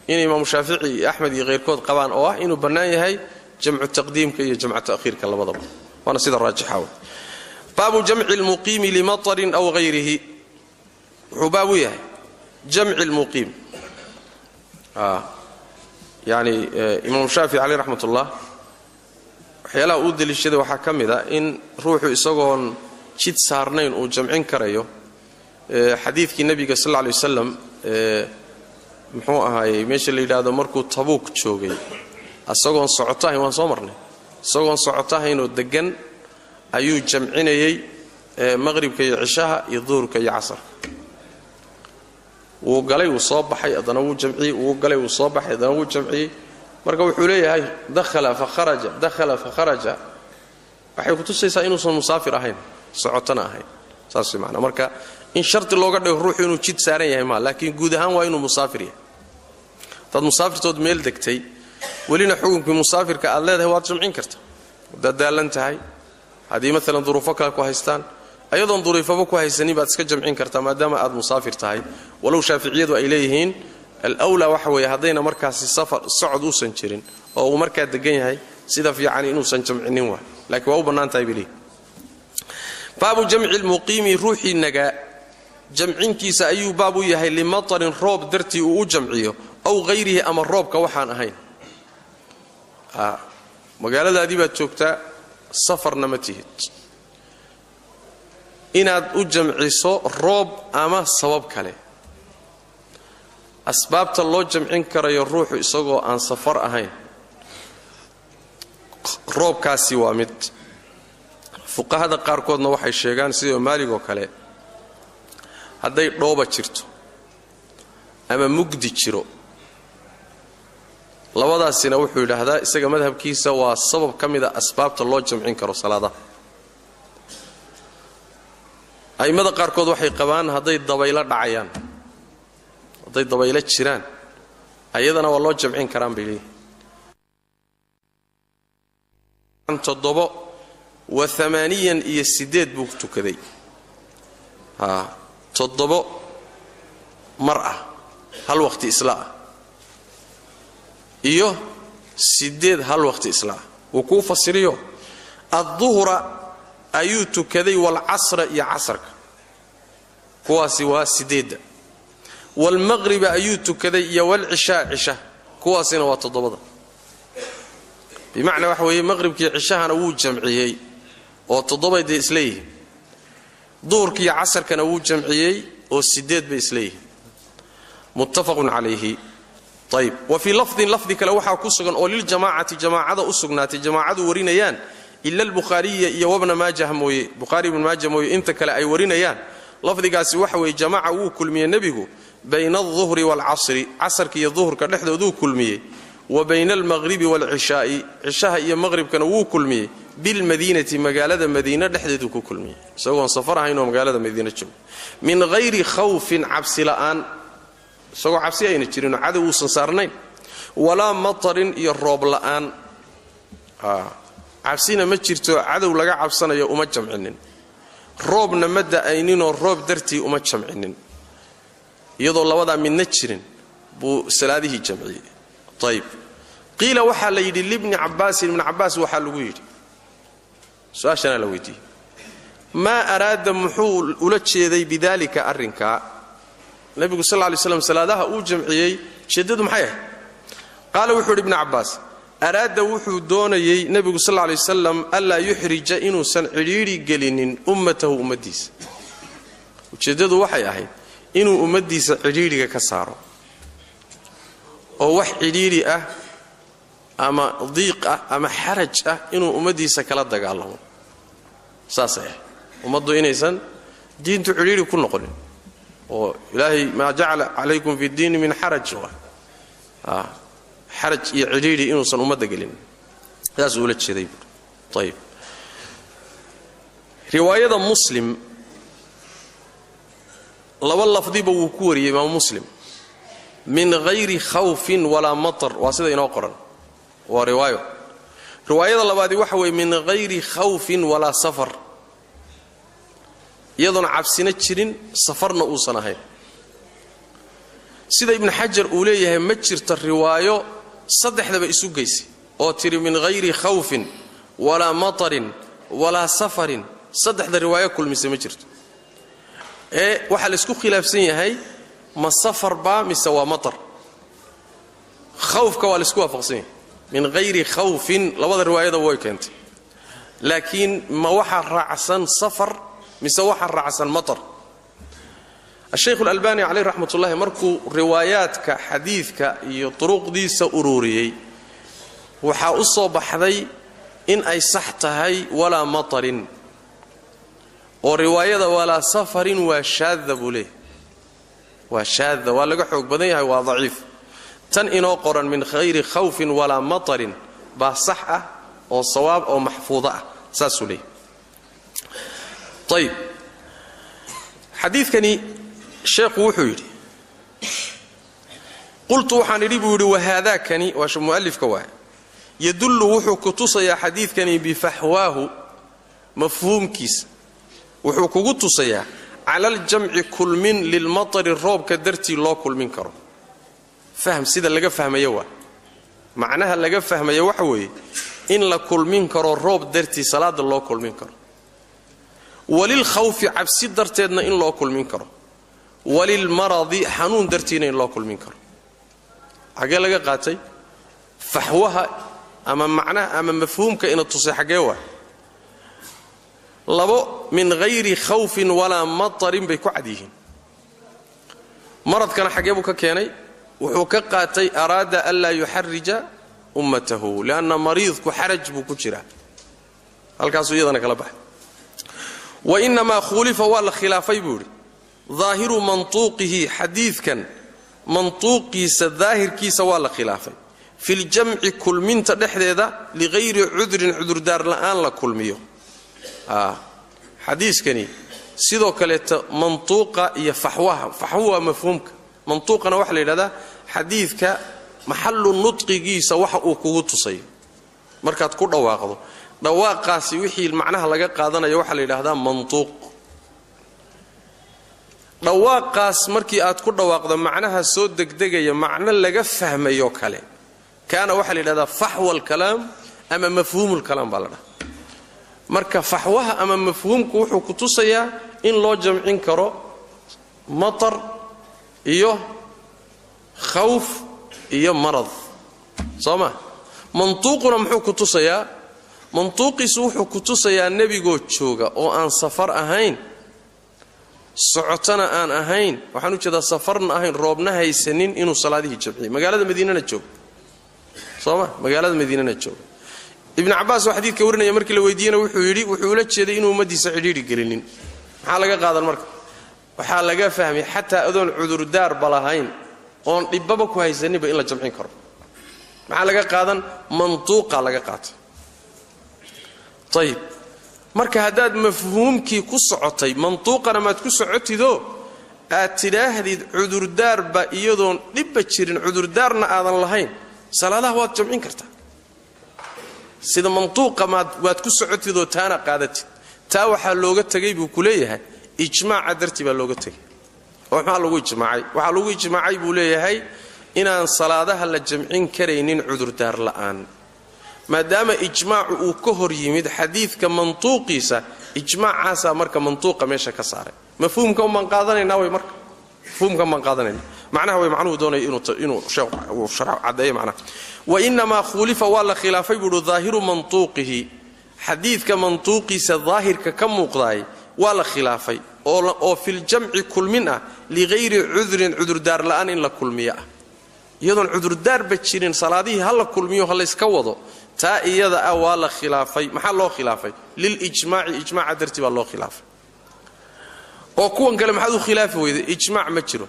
in Imaamu Shaafici iyo Axmed iyo keyrkood qabaan, oo ah inuu bannaan yahay jamcu taqdiimka iyo jamcu ta'khiirka labadaba, waana sida raajixa. Baabu jamci lmuqiimi limatarin aw hayrihi, wuxuu baab u yahay jamci lmuqiim. Yani Imaamu Shaafici caleyh raxmat ullah waxyaalaha uu deliishaday waxaa ka mid a in ruuxu isagoon jid saarnayn uu jamcin karayo xadiidkii nebiga sal alla lay wasalam, muxuu ahaayey, meesha la yidhaahdo markuu Tabuuk joogay isagoon socoto ahayn, waan soo marnay, isagoon socoto ahaynoo deggan ayuu jamcinayey maqhribka iyo cishaha iyo duhurka iyo casarka. Wuu galay, wuu soo baxay, haddana wuu jamciyey, wuu galay, wuu soo baxay, haddana wuu jamciyey. Marka wuxuu leeyahay dakhala fa kharaja, dakhala fa kharaja, waxay kutusaysaa inuusan musaafir ahayn, socotona ahayn. Saas way macnaa. Marka in sharti looga dhigo ruuxu inuu jid saaran yahay maa, laakiin guud ahaan waa inuu musaafir yahay. Hadaad musaafirtood meel degtay, welina xukunkii musaafirka aad leedahay, waad jamcin karta haddaad daalan tahay, haddii maalan duruufo kale ku haystaan. Ayadoon duruufaba ku haysanin baad iska jamcin kartaa maadaama aad musaafir tahay, walow Shaaficiyadu ay leeyihiin alwlaa waxa weeye haddayna markaasi safar socod uusan jirin oo uu markaa degan yahay, sida fiican inuusan jamcinin waay, laakiin waa u bannaan tahay bay leeyihin. Baabu jamci lmuqiimi, ruuxii nagaa jamcinkiisa ayuu baab u yahay, limatarin roob dartii uu u jamciyo, aw hayrihi ama roobka waxaan ahayn. Magaaladaadii baad joogtaa, safarna ma tihid, inaad u jamciso roob ama sabab kale. Asbaabta loo jamcin karayo ruuxu isagoo aan safar ahayn, roobkaasi waa mid. Fuqahada qaarkoodna waxay sheegaan sida Maalig oo kale, hadday dhooba jirto ama mugdi jiro, labadaasina wuxuu yidhaahdaa isaga madhabkiisa waa sabab ka mida asbaabta loo jamcin karo salaadaha. A'immada qaarkood waxay qabaan hadday dabaylo dhacayaan, hadday dabaylo jiraan, ayadana waa loo jamcin karaan bay leeyihin. 7 wa 8 iyo 8 buu tukaday, 7 mar ah hal waqti isla ah iyo 8 hal waqti isla ah. Wuu kuu fasiriyo, adduhra ayuu tukaday, waalcasra iyo casarka, kuwaasi waa 8-da, waalmaqriba ayuu tukaday iyo waalcishaa cisha, kuwaasina waa 7-da. Bimacnaa waxa weeye maqribkii cishahana wuu jamciyey oo 7 dee isleeyihiin, duhurkiiyo casarkana wuu jamciyey oo 8 bay isleeyihiin. Muttafaqun calayhi. Ayb, wa fii lafdin, lafdi kale waxaa ku sugan oo liljamaacati, jamaacada u sugnaatay, jamaacadu warinayaan, ila albukhaariya iyo wabna Maajah mooye, Bukhaari, Ibnu Maajah mooye, inta kale ay warinayaan. Lafdigaasi waxa weeye jamaaca wuu kulmiyey nebigu bayna alduhri waalcasri, casarka iyo duhurka dhexdooduu kulmiyey, wa bayna almaqhribi waalcishaa'i, cishaha iyo maqhribkana wuu kulmiyey, bilmadiinati, magaalada Madiine dhexdeeduu ku kulmiyey, isagoon safar ahayn oo magaalada Madiine joogo, min hayri khawfin, cabsi la'aan, isagoo cabsi ayna jirinoo cadow uusan saarnayn, walaa matarin iyo roob la'aan. Cabsina ma jirto, cadow laga cabsanayo uma jamcinin, roobna ma da'ayninoo roob dartii uma jamcinin. Iyadoo labadaa midna jirin buu salaadihii jamciyey. Ayb, qiila waxaa la yidhi libni Cabbaasin, Ibni Cabbaas waxaa lagu yidhi, su-aashanaa la weydiiyey, maa araada, muxuu ula jeeday, bidaalika arrinkaa, nebigu sal lla lay slam salaadaha uu jamciyey, ujeeddadu maxay ahayd? Qaala wuxuu yidhi Ibnu Cabbaas, araada wuxuu doonayey nebigu sal lla lay wasalam anlaa yuxrija inuusan cidhiidhi gelinin ummatahu ummaddiisa. Ujeeddadu waxay ahayd inuu ummaddiisa cidhiidhiga ka saaro, oo wax cidhiidhi ah ama diiq ah ama xaraj ah inuu ummaddiisa kala dagaalamo. Saasay ahayd ummaddu inaysan diintu cidhiidhi ku noqonin, oo Ilaahay maa jacala calaykum fi ddiini min xaraj, xaraj iyo cidhiidhi inuusan ummadda gelin, saas uula jeeday buui. Ayib, riwaayada Muslim laba lafdiba wuu ku wariyey Imaamu Muslim, min hayri khawfin walaa matar, waa sida inoo qoran, waa riwaayo. Riwaayada labaadi waxa weeye min hayri khawfin walaa safar, iyadoona cabsina jirin safarna uusan ahayn. Sida Ibnu Xajar uu leeyahay, ma jirta riwaayo saddexdaba isu geysay oo tidhi min hayri khawfin walaa matarin walaa safarin. Saddexda riwaayo kulmisay ma jirto. Ee waxaa laysku khilaafsan yahay ma safar baa mise waa matar. Khawfka waa laysku waafaqsan yahay, min hayri khawfin labada riwaayadaba way keentay, laakiin ma waxaa raacsan safar mise waxaa raacsan matar? Ashaykhu Alalbani caleyh raxmat ullahi markuu riwaayaadka xadiidka iyo turuqdiisa ururiyey, waxaa u soo baxday in ay sax tahay walaa matarin, oo riwaayada walaa safarin waa shaada buu leeyahy, waa shaada, waa laga xoog badan yahay, waa daciif. Tan inoo qoran min hayri khawfin walaa matarin baa sax ah oo sawaab oo maxfuudo ah, saasuu leeyahy. Ayib, xadiidkani sheekhu wuxuu yidhi, qultu waxaan idhi buu yidhi, wahaadaakani waa mu'alifka waay, yadullu wuxuu ku tusayaa xadiidkani bifaxwaahu mafhuumkiisa, wuxuu kugu tusayaa cala aljamci kulmin lilmatari roobka dartii loo kulmin karo. Fahm sida laga fahmayo waa macnaha laga fahmaya waxa weeye in la kulmin karo roob dartii salaada loo kulmin karo, walilkhawfi cabsi darteedna in loo kulmin karo, walilmaradi xanuun dartiina in loo kulmin karo. Xaggee laga qaatay faxwaha ama macnaha ama mafhuumka ina tusay? Xaggee waay? Labo min hayri khawfin walaa matarin bay ku cad yihiin. Maradkana xaggee buu ka keenay? Wuxuu ka qaatay araada anlaa yuxarija ummatahu lianna mariidku xaraj buu ku jiraa, halkaasuu iyadana kala baxay. Wa innamaa khulifa waa la khilaafay buu yidhi daahiru mantuuqihi, xadiidkan mantuuqiisa daahirkiisa waa la khilaafay filjamci kulminta dhexdeeda ligayri cudrin cudurdaar la'aan la kulmiyo. Xadiiskani sidoo kaleeta mantuuqa iyo faxwaha, faxwu waa mafhuumka, mantuuqana waxaa la yidhahdaa xadiidka maxallu nudqigiisa waxa uu kugu tusayo markaad ku dhawaaqdo, dhawaaqaasi wixii macnaha laga qaadanayo waxaa la yidhahdaa mantuuq. Dhawaaqaas markii aad ku dhawaaqdo macnaha soo degdegaya macno laga fahmayo kale kaana waxaa la yidhahdaa faxwa alkalaam ama mafhuumulkalaam baa la dhaha. Marka faxwaha ama mafhuumku wuxuu ku tusayaa in loo jamcin karo matar iyo khawf iyo marad, soo ma? Mantuuquna muxuu ku tusayaa? Mantuuqiisu wuxuu ku tusayaa nebigoo jooga oo aan safar ahayn, socotona aan ahayn, waxaan u jeedaa safarna ahayn, roobna haysanin, inuu salaadihii jamciyey, magaalada Madiinana jooga, soo ma? Magaalada Madiinana jooga. Ibnu Cabbaas oo xadiidka warinaya markii la weydiiyena wuxuu yidhi wuxuu ula jeeday inuu ummaddiisa cidhiidhi gelinin. Maxaa laga qaadan marka? Waxaa laga fahmay xataa adoon cudurdaarba lahayn oon dhibbaba ku haysaninba in la jamcin karo. Maxaa laga qaadan? Mantuuqa laga qaatay. Ayib, marka haddaad mafhuumkii ku socotay mantuuqana maad ku socotidoo aad tidhaahdid cudurdaarba iyadoon dhibba jirin, cudurdaarna aadan lahayn, salaadaha waad jamcin kartaa. Sida mantuuqa waad ku socotidoo taana qaadatid. Taa waxaa looga tegay buu ku leeyahay ijmaaca dartii baa looga tegay. Oo maxaa lagu ijmaacay? Waxaa lagu ijmaacay buu leeyahay inaan salaadaha la jamcin karaynin cudurdaar la'aan. Maadaama ijmaacu uu ka hor yimid xadiidka mantuuqiisa, ijmaacaasaa marka mantuuqa meesha ka saaray. Mafhuumka umbaan qaadanaynaa way, marka mafhuumkan baan qaadanayna. Macnaha way macnuhu doonaya inuu sheekhu uu sharx cadeeyo macnaha. Wa innamaa khulifa, waa la khilaafay buuhi, daahiru mantuuqihi, xadiidka mantuuqiisa daahirka ka muuqdaay waa la khilaafay, oo filjamci kulmin ah, ligayri cudrin, cudurdaar la'aan in la kulmiyo ah, iyadoon cudurdaarba jirin salaadihii ha la kulmiyo, ha layska wado, taa iyada ah waa la khilaafay. Maxaa loo khilaafay? Lilijmaaci, ijmaaca dartii baa loo khilaafay. Oo kuwan kale maxaad u khilaafi weyday? Ijmaac ma jiro.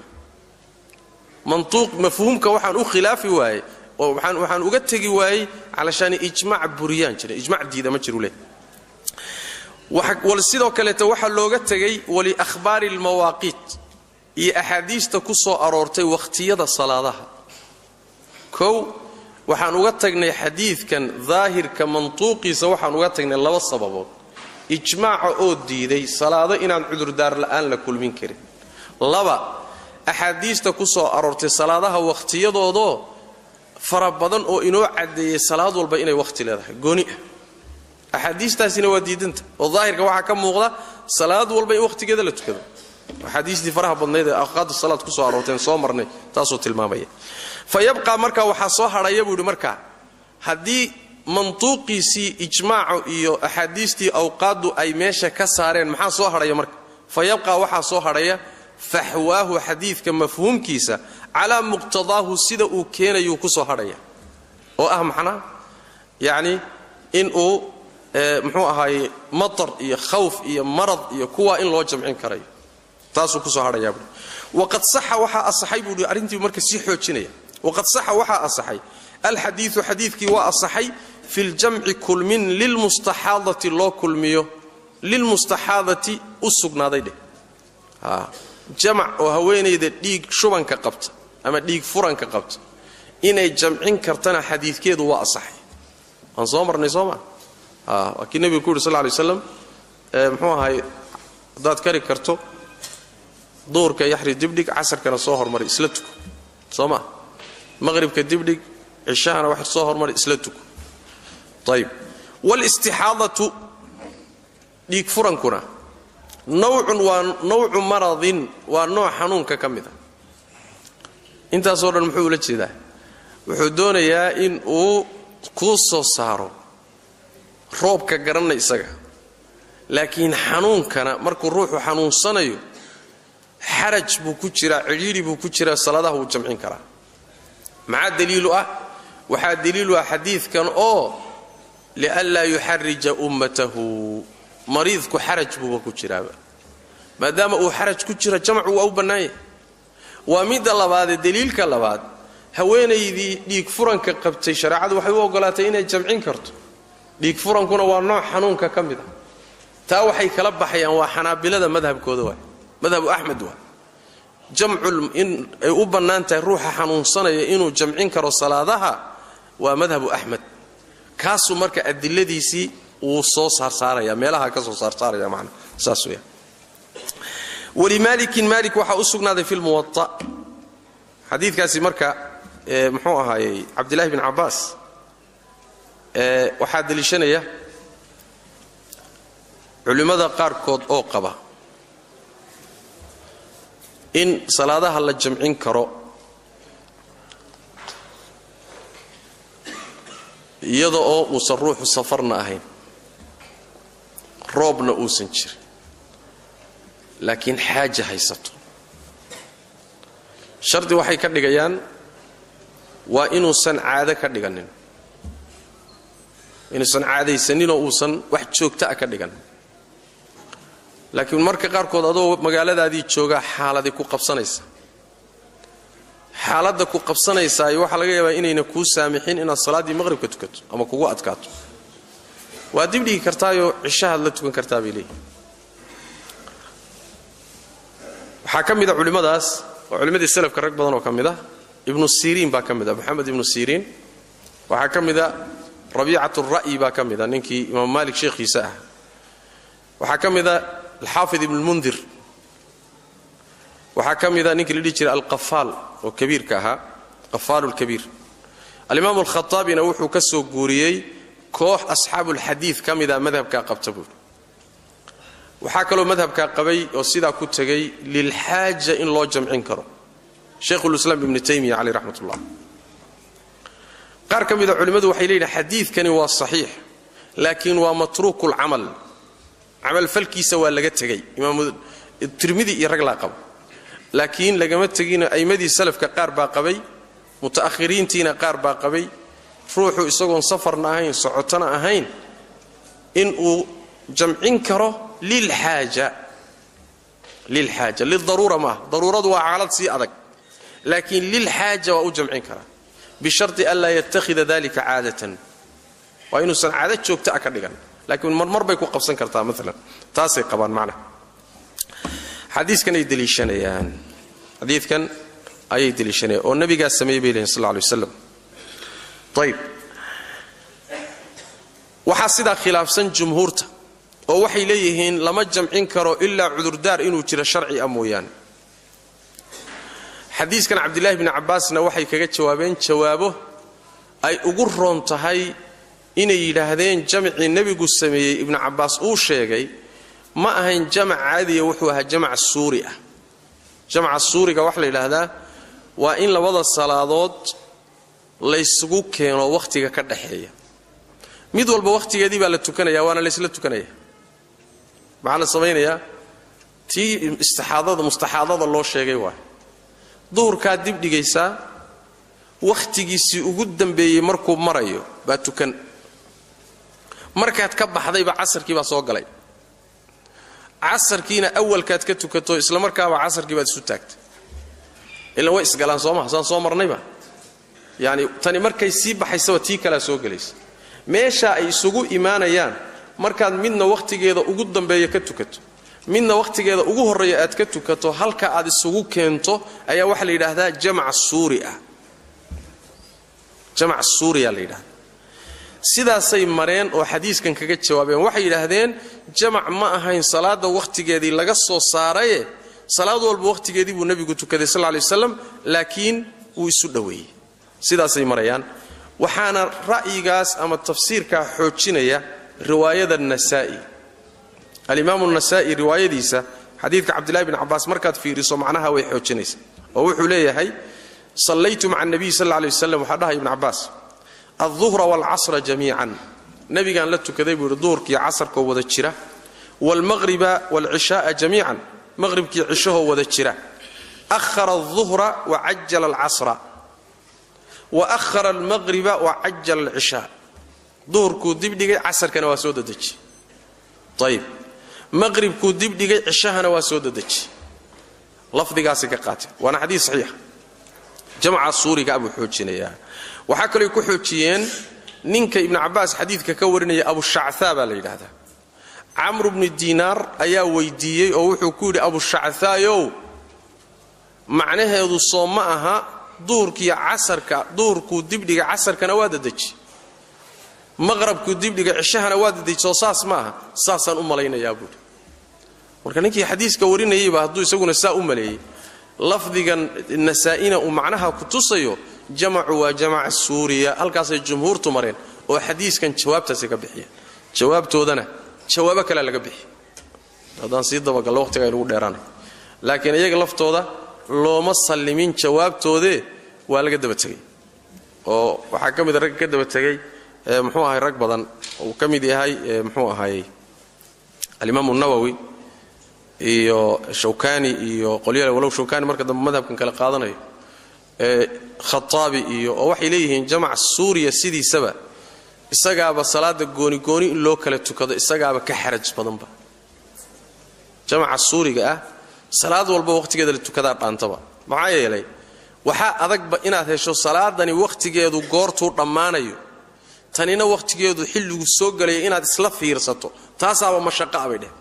Mantuuq mafhuumka waxaan u khilaafi waayey oo waxaan uga tegi waayey calashaani ijmaac buriyaan jira, ijmaac diida ma jiru leh. Sidoo kaleeta waxaa looga tegay waliahbaari almawaaqiit, iyo axaadiista ku soo aroortay wakhtiyada salaadaha. Kow, waxaan uga tagnay xadiidkan daahirka mantuuqiisa, waxaan uga tagnay laba sababood: ijmaaca oo diiday salaado inaan cudurdaar la'aan la kulmin karin, laba, axaadiista ku soo aroortay salaadaha wakhtiyadoodoo fara badan oo inoo caddeeyey salaad walba inay wakhti leedahay gooni ah. Axaadiistaasina waa diidanta, oo daahirka waxaa ka muuqda salaad walba in wakhtigeeda la tukado. Axaadiistii faraha badnayd ee awqaadda salaad ku soo aroorteen soo marnay taasuu tilmaamaya. Fa yabqaa, markaa waxaa soo hadhaya buu yidhi, markaa haddii mantuuqiisii ijmaacu iyo axaadiistii awqaaddu ay meesha ka saareen, maxaa soo hadhaya marka? Fa yabqaa, waxaa soo hadhaya faxwaahu, xadiidka mafhuumkiisa, calaa muqtadaahu, sida uu keenayuu ku soo hadhaya, oo ah maxnaa yacni in uu muxuu ahaaye matar iyo khawf iyo marad iyo kuwaa in loo jamcin karayo, taasuu kusoo hadhayaa buui. Waqad saxa, waxaa asaxay buuhi, arrintii marka sii xoojinaya, waqad saxa, waxaa asaxay, alxadiidu, xadiidkii waa asaxay, fi ljamci, kulmin, lilmustaxaadati loo kulmiyo, lilmustaxaadati u sugnaaday dheh, jamac oo haweenayda dhiig shubanka qabta ama dhiig furanka qabta inay jamcin kartana xadiidkeedu waa asaxay. Waan soo marnay, soo maa? Waa kii nebigu ku yuri sal lay slam, muxuu ahaay, haddaad kari karto duhurka yaxri dibdhig, casarkana soo hormari, isla tuko, soo maa? Maqhribka dibdhig, cishahana wax soo hormari, isla tuko. Ayib. Waalistixaadatu, dhiig furankuna, nawcun, waa nawcu maradin, waa nooc xanuunka ka mid a. Intaasoo dhan muxuu ula jeedaa? Wuxuu doonayaa in uu kuu soo saaro roobka garanna isaga, laakiin xanuunkana markuu ruuxu xanuunsanayo xaraj buu ku jiraa, cidhiidhi buu ku jiraa, salaadaha wuu jamcin karaa. Maxaa daliilu ah? Waxaa daliilu ah xadiidkan oo lianlaa yuxarija ummatahu, mariidku xaraj buuba ku jiraaba, maadaama uu xaraj ku jiro jamcu waa u bannaanyah. Waa midda labaadee, daliilka labaad, haweenaydii dhiig furanka qabtay shareecadu waxay u ogolaatay inay jamcin karto, dhiig furankuna waa nooc xanuunka ka mid ah. Taa waxay kala baxayaan waa xanaabilada madhabkooda, waay madhabu Axmed, waa jamcul in ay u bannaan tahay ruuxa xanuunsanaya inuu jamcin karo salaadaha, waa madhabu Axmed. Kaasuu marka adiladiisii wuu soo saarsaaraya, meelaha ka soo saarsaaraya macna saas weeyaan. Walimaalikin, Maalik waxaa u sugnaaday fi lmuwata xadiidkaasi. Marka muxuu ahaayey Cabdillahi bin Cabbaas waxaa deliishanaya culimmada qaarkood oo qaba in salaadaha la jamcin karo iyada oo uusan ruuxu safarna ahayn, roobna uusan jirin, laakiin xaaja haysato. Shardi waxay ka dhigayaan waa inuusan caado ka dhiganin, inuusan caadaysaninoo uusan wax joogta ah ka dhiganin. Laakiin marka qaarkood adoo magaaladaadii joogaa xaaladi ku qabsanaysa, xaaladda ku qabsanaysaay waxaa laga yaabaa inayna kuu saamixin inaad salaaddii maqhribka tukato ama kugu adkaato, waa dibdhigi kartaayoo cishahaad la tukan kartaa bay leeyihin. Waxaa ka mid a culimmadaas oo culimmadii selafka rag badan oo ka mid ah, Ibnu Siriin baa ka mid ah, Moxamed Ibnu Siriin. Waxaa ka mid a Rabiicat ra'yi baa ka mid a, ninkii Imaam Maalik sheekhiisa ah. Waxaa ka mid a Alxaafid Ibnulmundir. Waxaa ka mid a ninkii la dhihi jiray Alqafaal oo kabiirka ahaa, Qafaalu lkabiir. Alimaamu Alkhataabina wuxuu ka soo guuriyey koox asxaabulxadiid ka mida madhabkaa qabta buuri. Waxaa kaloo madhabkaa qabay oo sidaa ku tegay lilxaaja in loo jamcin karo. Shaykhulislaam Ibnu Taymiya caleyh raxmatullah. Qaar ka mida culimmadu waxay leeyihin xadiidkani waa saxiix, laakiin waa matruukulcamal, camalfalkiisa waa laga tegey. Imaamu Tirmidi iyo rag laa qaba, laakiin lagama tegino. A'immadii salafka qaar baa qabay, muta'ahiriintiina qaar baa qabay, ruuxu isagoon safarna ahayn socotona ahayn inuu jamcin karo lilxaaja, lilxaaja, lidaruura maaha. Daruuradu waa xaalad sii adag, laakiin lilxaaja waa u jamcin karaa, bisharti anlaa yattakhida dalika caadatan, waa inuusan caado joogta a ka dhigan, laakiin marmar bay ku qabsan kartaa maalan. Taasay qabaan macnaha. Xadiiskan ay deliishanayaan, xadiidkan ayay deliishanayaan oo nabigaa sameeyey bay lehin sal alla alay waslam. Ayib, waxaa sidaa khilaafsan jumhuurta oo waxay leeyihiin lama jamcin karo ilaa cudurdaar inuu jiro sharci ah mooyaane. Xadiiskan Cabdillaahi bni Cabbaasna waxay kaga jawaabeen jawaabo ay ugu roon tahay inay yidhaahdeen jamcii nebigu sameeyey Ibnu Cabbaas uu sheegay ma ahayn jamac caadiya, wuxuu ahaa jamac suuri ah. Jamca suuriga waxaa la yidhaahdaa waa in labada salaadood laysugu keeno wakhtiga ka dhaxeeya, mid walba wakhtigeedii baa la tukanaya, waana laysla tukanaya. Maxaa la samaynayaa? Tii istixaadada mustaxaadada loo sheegay waay, duhurkaad dib dhigaysaa, wakhtigiisii ugu dambeeyey markuu marayo baa tukan, markaad ka baxdayba casarkii baa soo galay, casarkiina awalkaad ka tukato isla markaaba casarkii baad isu taagtay. Ilan way isgalaan soo maha, saan soo marnayba. Yacni tani markay sii baxaysaba tii kalea soo gelaysa. Meesha ay isugu imaanayaan markaad midna wakhtigeeda ugu dambeeya ka tukato, midna wakhtigeeda ugu horreeya aad ka tukato, halka aad isugu keento ayaa waxaa la yidhaahdaa jamac suuri ah, jamac suuriyaa la yidhahdaa. Sidaasay mareen oo xadiiskan kaga jawaabeen. Waxay yidhaahdeen jamac ma ahayn salaada wakhtigeedii laga soo saaraye, salaad walba wakhtigeedii buu nebigu tukaday sal lay waslam, laakiin wuu isu dhoweeyey. Sidaasay marayaan. Waxaana ra'yigaas ama tafsiirkaa xoojinaya riwaayada Nasaa'i. Alimaamu Nasaa'i riwaayadiisa xadiidka Cabdillahi bn Cabbaas markaad fiiriso macnaha way xoojinaysa, oo wuxuu leeyahay sallaytu maca nabiy sal lay waslam, waxaa dhahay Ibn Cabbaas, alduhra waalcasra jamiican, nabigaan la tukaday buu yidhi duhurkiiyo casarkoo wada jira, waalmaqhriba waalcishaaa jamiican, maqhribkii cishahoo wada jira, ahara alduhra wa cajala alcasra wa ahara almaqhriba wa cajala alcishaa. Duhurkuu dibdhigay, casarkana waa soo dadeji. Ayib, maqhribkuu dibdhigay, cishahana waa soo dadeji. Lafdigaasay ka qaateen, waana xadiis saxiixa. Jamca suuriga buu xoojinayaa. Waxaa kalooy ku xoojiyeen ninka Ibnu Cabbaas xadiidka ka warinaya Abushacaa baa la yidhaahdaa. Camru bnu Diinaar ayaa weydiiyey oo wuxuu ku yidhi Abushacaayow, macnaheedu soo ma aha duhurkiiyo casarka, duhurkuu dibdhiga casarkana waa dadeji, maqrabkuu dibdhiga cishahana waa dadeji, soo saas ma aha? Saasaan u malaynayaa buuhi. Marka ninkii xadiiska warinayeyba hadduu isaguna saa u maleeyey, lafdigan Nasaa'ina uu macnaha ku tusayo jamacu waa jamaca suuriya, halkaasay jumhuurtu mareen oo xadiiskan jawaabtaasay ka bixiyeen. Jawaabtoodana jawaabo kalea laga bixiy, haddaan sii dabagallo waqtiga aynugu dheeraanay, laakiin iyaga laftooda looma sallimin jawaabtoodee, waa laga daba tegey. Oo waxaa ka mida ragga ka daba tegey muxuu ahay rag badan uu ka mid yahay muxuu ahay Alimaamu Nawowi iyo Shawkani iyo qolyale, walow Shawkani marka dambe madhabkan kale qaadanayo, Khataabi iyo, oo waxay leeyihiin jamac suuriya sidiisaba isagaaba salaada gooni-gooni in loo kala tukado isagaaba ka xaraj badanba. Jamaca suuriga ah salaad walba wakhtigeeda la tukadaa dhaantaba, maxaa yeelay waxaa adagba inaad hesho salaadani wakhtigeedu goortuu dhammaanayo, tanina wakhtigeedu xilligu soo gelaya inaad isla fiirsato, taasaaba mashaqaa bay dheh.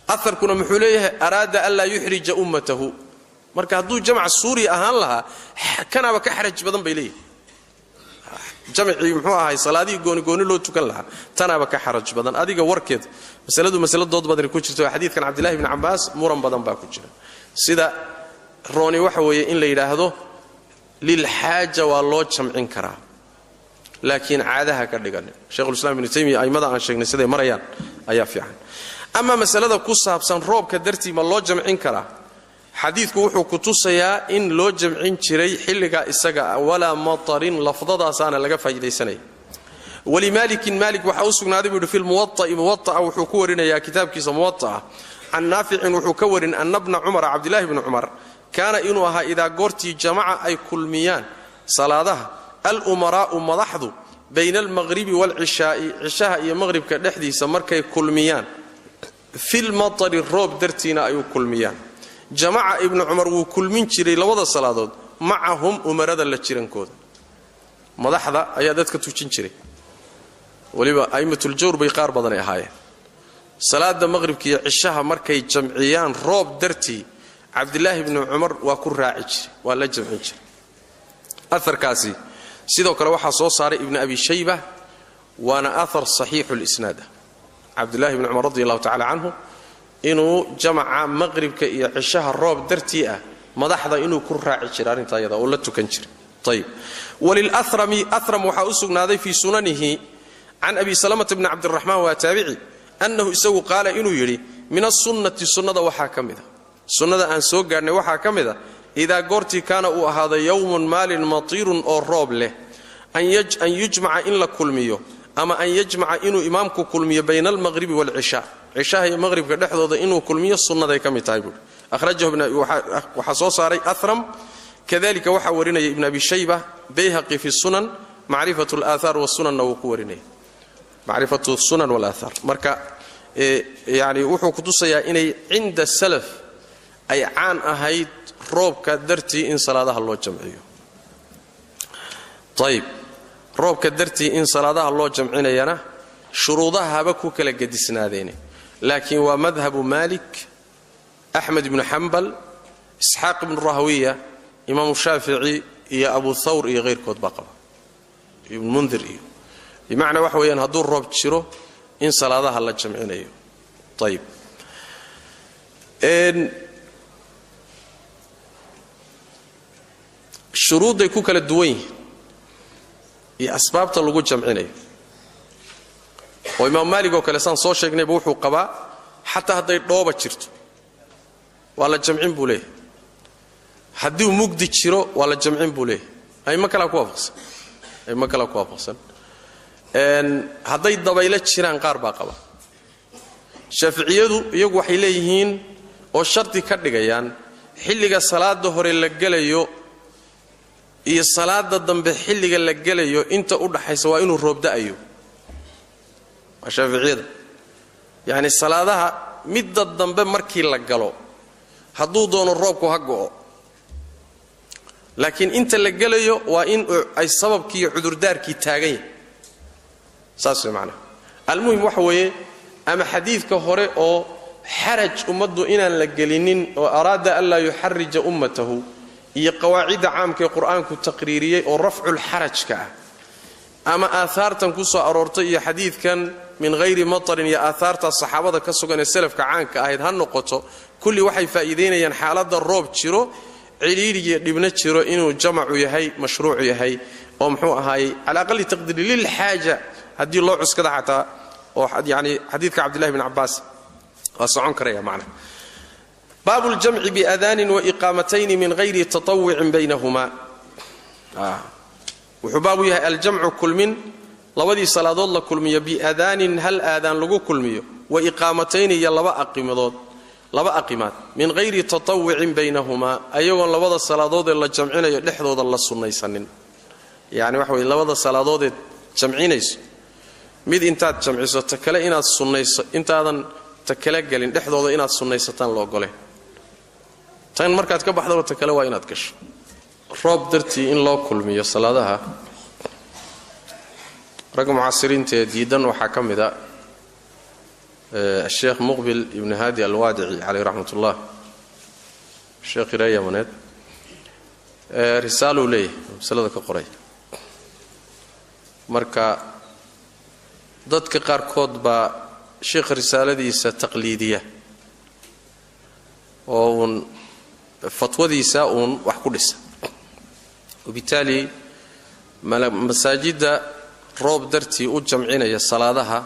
Aharkuna muxuu leeyahay araada anlaa yuxrija ummatahu. Marka hadduu jamac suuriya ahaan lahaa kanaaba ka xaraj badan bay leeyihi. Jamcii muxuu ahay salaadihii goonigooni loo tukan lahaa tanaaba ka xaraj badan. Adiga warkeed masaladu masalo dood badani ku jirto. Xadiidkan Cabdillahi bni Cabbaas muran badan baa ku jira. Sida rooni waxa weeye in la yidhaahdo lilxaaja waa loo jamcin karaa, laakiin caadaha ka dhigan. Shekhulislaam Ibnu Taymiya a'immada aan sheegnay siday marayaan ayaa fiican. Amaa masalada ku saabsan roobka dartii ma loo jamcin karaa, Xadiidku wuxuu ku tusayaa in loo jamcin jiray xilligaa isaga ah, walaa matarin lafdadaasaana laga faa'iidaysanaya. Walimaalikin maalik waxaa u sugnaaday buu yidhi fi lmuwata'i, muwata'a wuxuu ku warinayaa kitaabkiisa muwata'a, can naaficin wuxuu ka warin anna bna cumara, cabdillahi bni cumar, kaana inuu ahaa idaa goortii jamaca ay kulmiyaan salaadaha alumaraa'u madaxdu bayna almaqhribi waalcishaa'i, cishaha iyo maqhribka dhexdiisa markay kulmiyaan, filmatari roob dartiina ay u kulmiyaan, jamaca ibnu cumar wuu kulmin jiray labada salaadood macahum umarada la jirankooda. Madaxda ayaa dadka tujin jiray, weliba a'immatuljawr bay qaar badanay ahaayeen. Salaada maqhribka iyo cishaha markay jamciyaan roob dartii, Cabdilaahi bni cumar waa ku raaci jiray, waa la jamcin jiray. Aharkaasi sidoo kale waxaa soo saaray Ibni Abi Shayba, waana ahar saxiixulisnaad ah. Cabdillahi bni cumar radi allahu tacala canhu inuu jamaca maqhribka iyo cishaha roob dartii ah madaxda inuu ku raaci jiray arrintaa iyada oo la tukan jiray. Ayib. Walilarami, aram waxaa u sugnaaday fii sunanihi can Abi Salamata bni Cabdiraxmaan, waa taabici, annahu isagu qaala inuu yidhi min asunnati, sunnada waxaa ka mid a, sunnada aan soo gaadhnay waxaa ka mid a, idaa goortii kaana uu ahaaday yowmun maalin matiirun oo roob leh, an yujmaca in la kulmiyo, ama an yajmaca inuu imaamku kulmiyo bayna almaqhribi waalcishaa, cishaha iyo maqhribka dhexdooda inuu kulmiyo sunnaday ka mid tahay buui. Akhrajahu waxaa soo saaray aram, kadalika waxaa warinaya Ibn Abi Shayba, Bayhaqi fi sunan, macrifat alaahaar wasunanna wuu ku warinaya, macrifatu sunan walaahaar. Marka yani wuxuu kutusayaa inay cinda salaf ay caan ahayd roobka dartii in salaadaha loo jamciyo. Ayib, roobka dartii in salaadaha loo jamcinayana shuruudaha haba ku kala gedisnaadeene, laakiin waa madhabu Maalik, Axmed ibnu Xambal, Isxaaq ibnu Rahwiya, Imaamu Shaafici iyo Abu Thawr iyo hayrkood baa qaba, Ibnu Mundir iyo bimacnaa waxa weeyaan hadduu roob jiro in salaadaha la jamcinayo. Ayib, shuruudday ku kala duwan yihiin iyo asbaabta lagu jamcinayo. Oo Imaam Maalig oo kale saan soo sheegnayba wuxuu qabaa xataa hadday dhooba jirto waa la jamcin buu leeyahay, haddii mugdi jiro waa la jamcin buu leeyahay. Aimo kalaa ku waafaqsan, aimo kalaa ku waafaqsan. Hadday dabaylo jiraan qaar baa qaba. Shaaficiyadu iyagu waxay leeyihiin oo shardi ka dhigayaan xilliga salaada hore la gelayo iyo salaada dambe xilliga la gelayo inta u dhaxaysa waa inuu roob da'ayo. Waa shaaficiyada. Yacni salaadaha midda dambe markii la galo hadduu doono roobku ha go'o, laakiin inta la gelayo waa in ay sababkii iyo cudurdaarkii taagan yahay. Saas way macnaha. Almuhim waxa weeye ama xadiidka hore oo xaraj ummaddu inaan la gelinin oo araada an laa yuxarija ummatahu, iyo qawaacidda caamka ee qur-aanku taqriiriyey oo rafculxarajka ah, ama aahaartan ku soo aroortay iyo xadiidkan min hayri matarin iyo aahaartaa saxaabada ka sugan ee salafka caanka ahayd ha noqoto, kulli waxay faa'iidaynayaan xaaladda roob jiro, ciliirigiyo dhibna jiro, inuu jamacu yahay, mashruuc yahay, oo muxuu ahaayey cala aqali taqdiiri lilxaaja haddii loo cuskada xataa, oo yani xadiidka Cabdillahi bn Cabbaas waa socon karaya macnaha. Baabu ljamci biadaanin waiqaamatayni min hayri tatawucin baynahuma. Wuxuu baabu yahay aljamcu kulmin labadii salaadood la kulmiyo, biadaanin hal aadaan lagu kulmiyo, wa iqaamatayni iyo laba aqimadood, laba aqimaad, min hayri tatawucin baynahumaa, ayagoon labada salaadoodee la jamcinayo dhexdooda la sunnaysanin. Yani waxa weye labada salaadoodee jamcinayso mid intaad jamciso ta kale inaad sunnayso, intaadan ta kale gelin dhexdooda inaad sunnaysataan la ogole. Tan markaad ka baxdaba ta kale waa inaad gasho. Roob dartii in loo kulmiyo salaadaha, ragga mucaasiriinta ee diidan waxaa ka mid a Asheekh Muqbil Ibnu Haadi Alwaadici caleyh raxmat ullah, sheekh reer Yamaneed, risaaluu leeyahay masalada ka qoray. Marka dadka qaarkood baa sheekha risaaladiisa taqliidiya oo uun fatwadiisa uun wax ku dhisa, wabitaali masaajidda roob dartii u jamcinaya salaadaha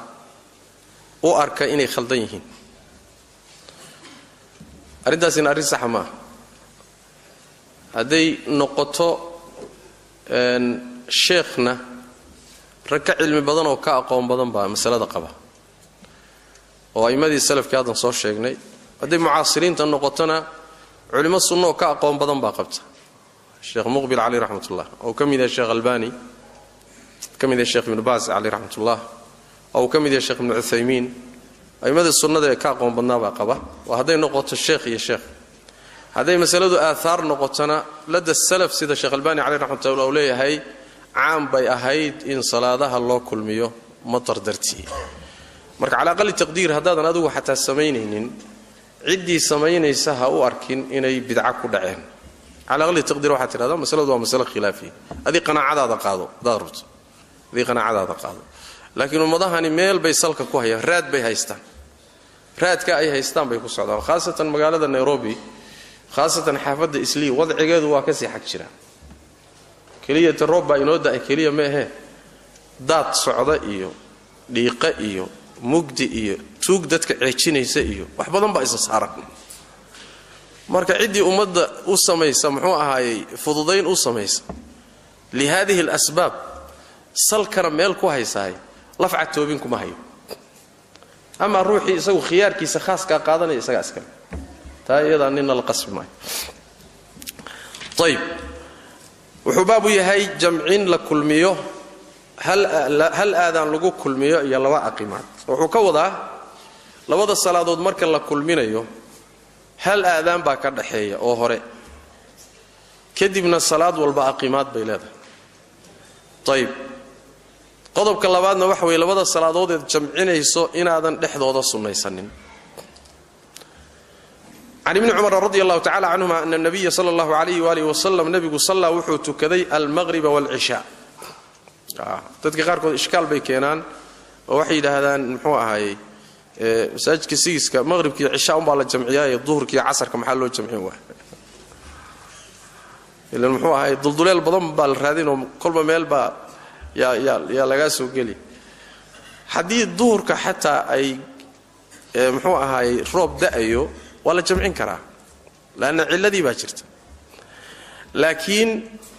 u arka inay khaldan yihiin. Arrintaasina arrin saxa maaha. Hadday noqoto sheekhna rag ka cilmi badan oo ka aqoon badan baa masalada qaba, oo a'immadii salafkii haddan soo sheegnay. Hadday mucaasiriinta noqotona culimo sunno oo ka aqoon badan baa qabta. Sheekh Muqbil caleyh raxmatullah, oo ka mid yahay Sheekh Albani, ka mid yahay Sheekh Ibnu Baas caleyh raxmatullah, oo uu ka mid yahay Sheekh Ibnu Cuthaymiin, a'immadii sunnada ee ka aqoon badnaa baa qaba. Waa hadday noqoto sheekh iyo sheekh. Hadday masaladu aathaar noqotona lada salaf, sida Sheekh Albani caleyh raxmatullah uu leeyahay, caam bay ahayd in salaadaha loo kulmiyo matar dartii. Marka calaa aqali taqdiir, haddaadan adigu xataa samaynaynin, ciddii samaynaysa ha u arkin inay bidca ku dhaceen. Calaa aqali taqdiir waxaad tidhahdaa masaladu waa masalo khilaafiya, adii qanaacadaada qaado haddaad rabto, adii qanaacadaada qaado. Laakiin ummadahani meel bay salka ku hayaan, raad bay haystaan, raadka ay haystaan bay ku socdaan. Khaasatan magaalada Nairobi, khaasatan xaafadda Islii, wadcigeedu waa kasii xag jira. Keliya ta roob baa inoo da-ay keliya ma ahee, daad socda iyo dhiiqa iyo mugdi iyo tuug dadka ceejinaysa iyo wax badan baa isa saaran. Marka ciddii ummadda u samaysa, muxuu ahaayey, fududayn u samaysa li haadihi alasbaab, salkana meel ku haysahay, lafca toobin kuma hayo. Amaa ruuxii isagu khiyaarkiisa khaaskaa qaadanaya, isagaa iskale, taa iyadaa nina la qasbi maayo. Ayib, wuxuu baabu yahay jamcin la kulmiyo, hal aadaan lagu kulmiyo iyo laba aqimaad. Wuxuu ka wadaa labada salaadood marka la kulminayo hal aadaan baa ka dhaxeeya oo hore, kadibna salaad walba aqimaad bay leedahay. Ayib, qodobka labaadna waxa weeye labada salaadood eed jamcinayso inaadan dhexdooda sunnaysanin. Can Ibni Cumar radi allahu tacala canhuma ana nabiya sala allahu alayhi waalihi wasalam, nebigu sallaa, wuxuu tukaday almaqriba waalcishaa. Dadka qaarkood ishkaal bay keenaan oo waxay yidhaahdaan, muxuu ahaayey, masaajidka sigiska maqribkiiyo cishaa umbaa la jamciyaaye, duhurkiiyo casarka maxaa loo jamcin waay? Ilan muxuu ahaay, dulduleel badan baa la raadin oo kolba meel baa yaa lagaa soo geli. Haddii duhurka xataa ay muxuu ahaayey roob da'ayo, waa la jamcin karaa, leanna cilladii baa jirta. Laakiin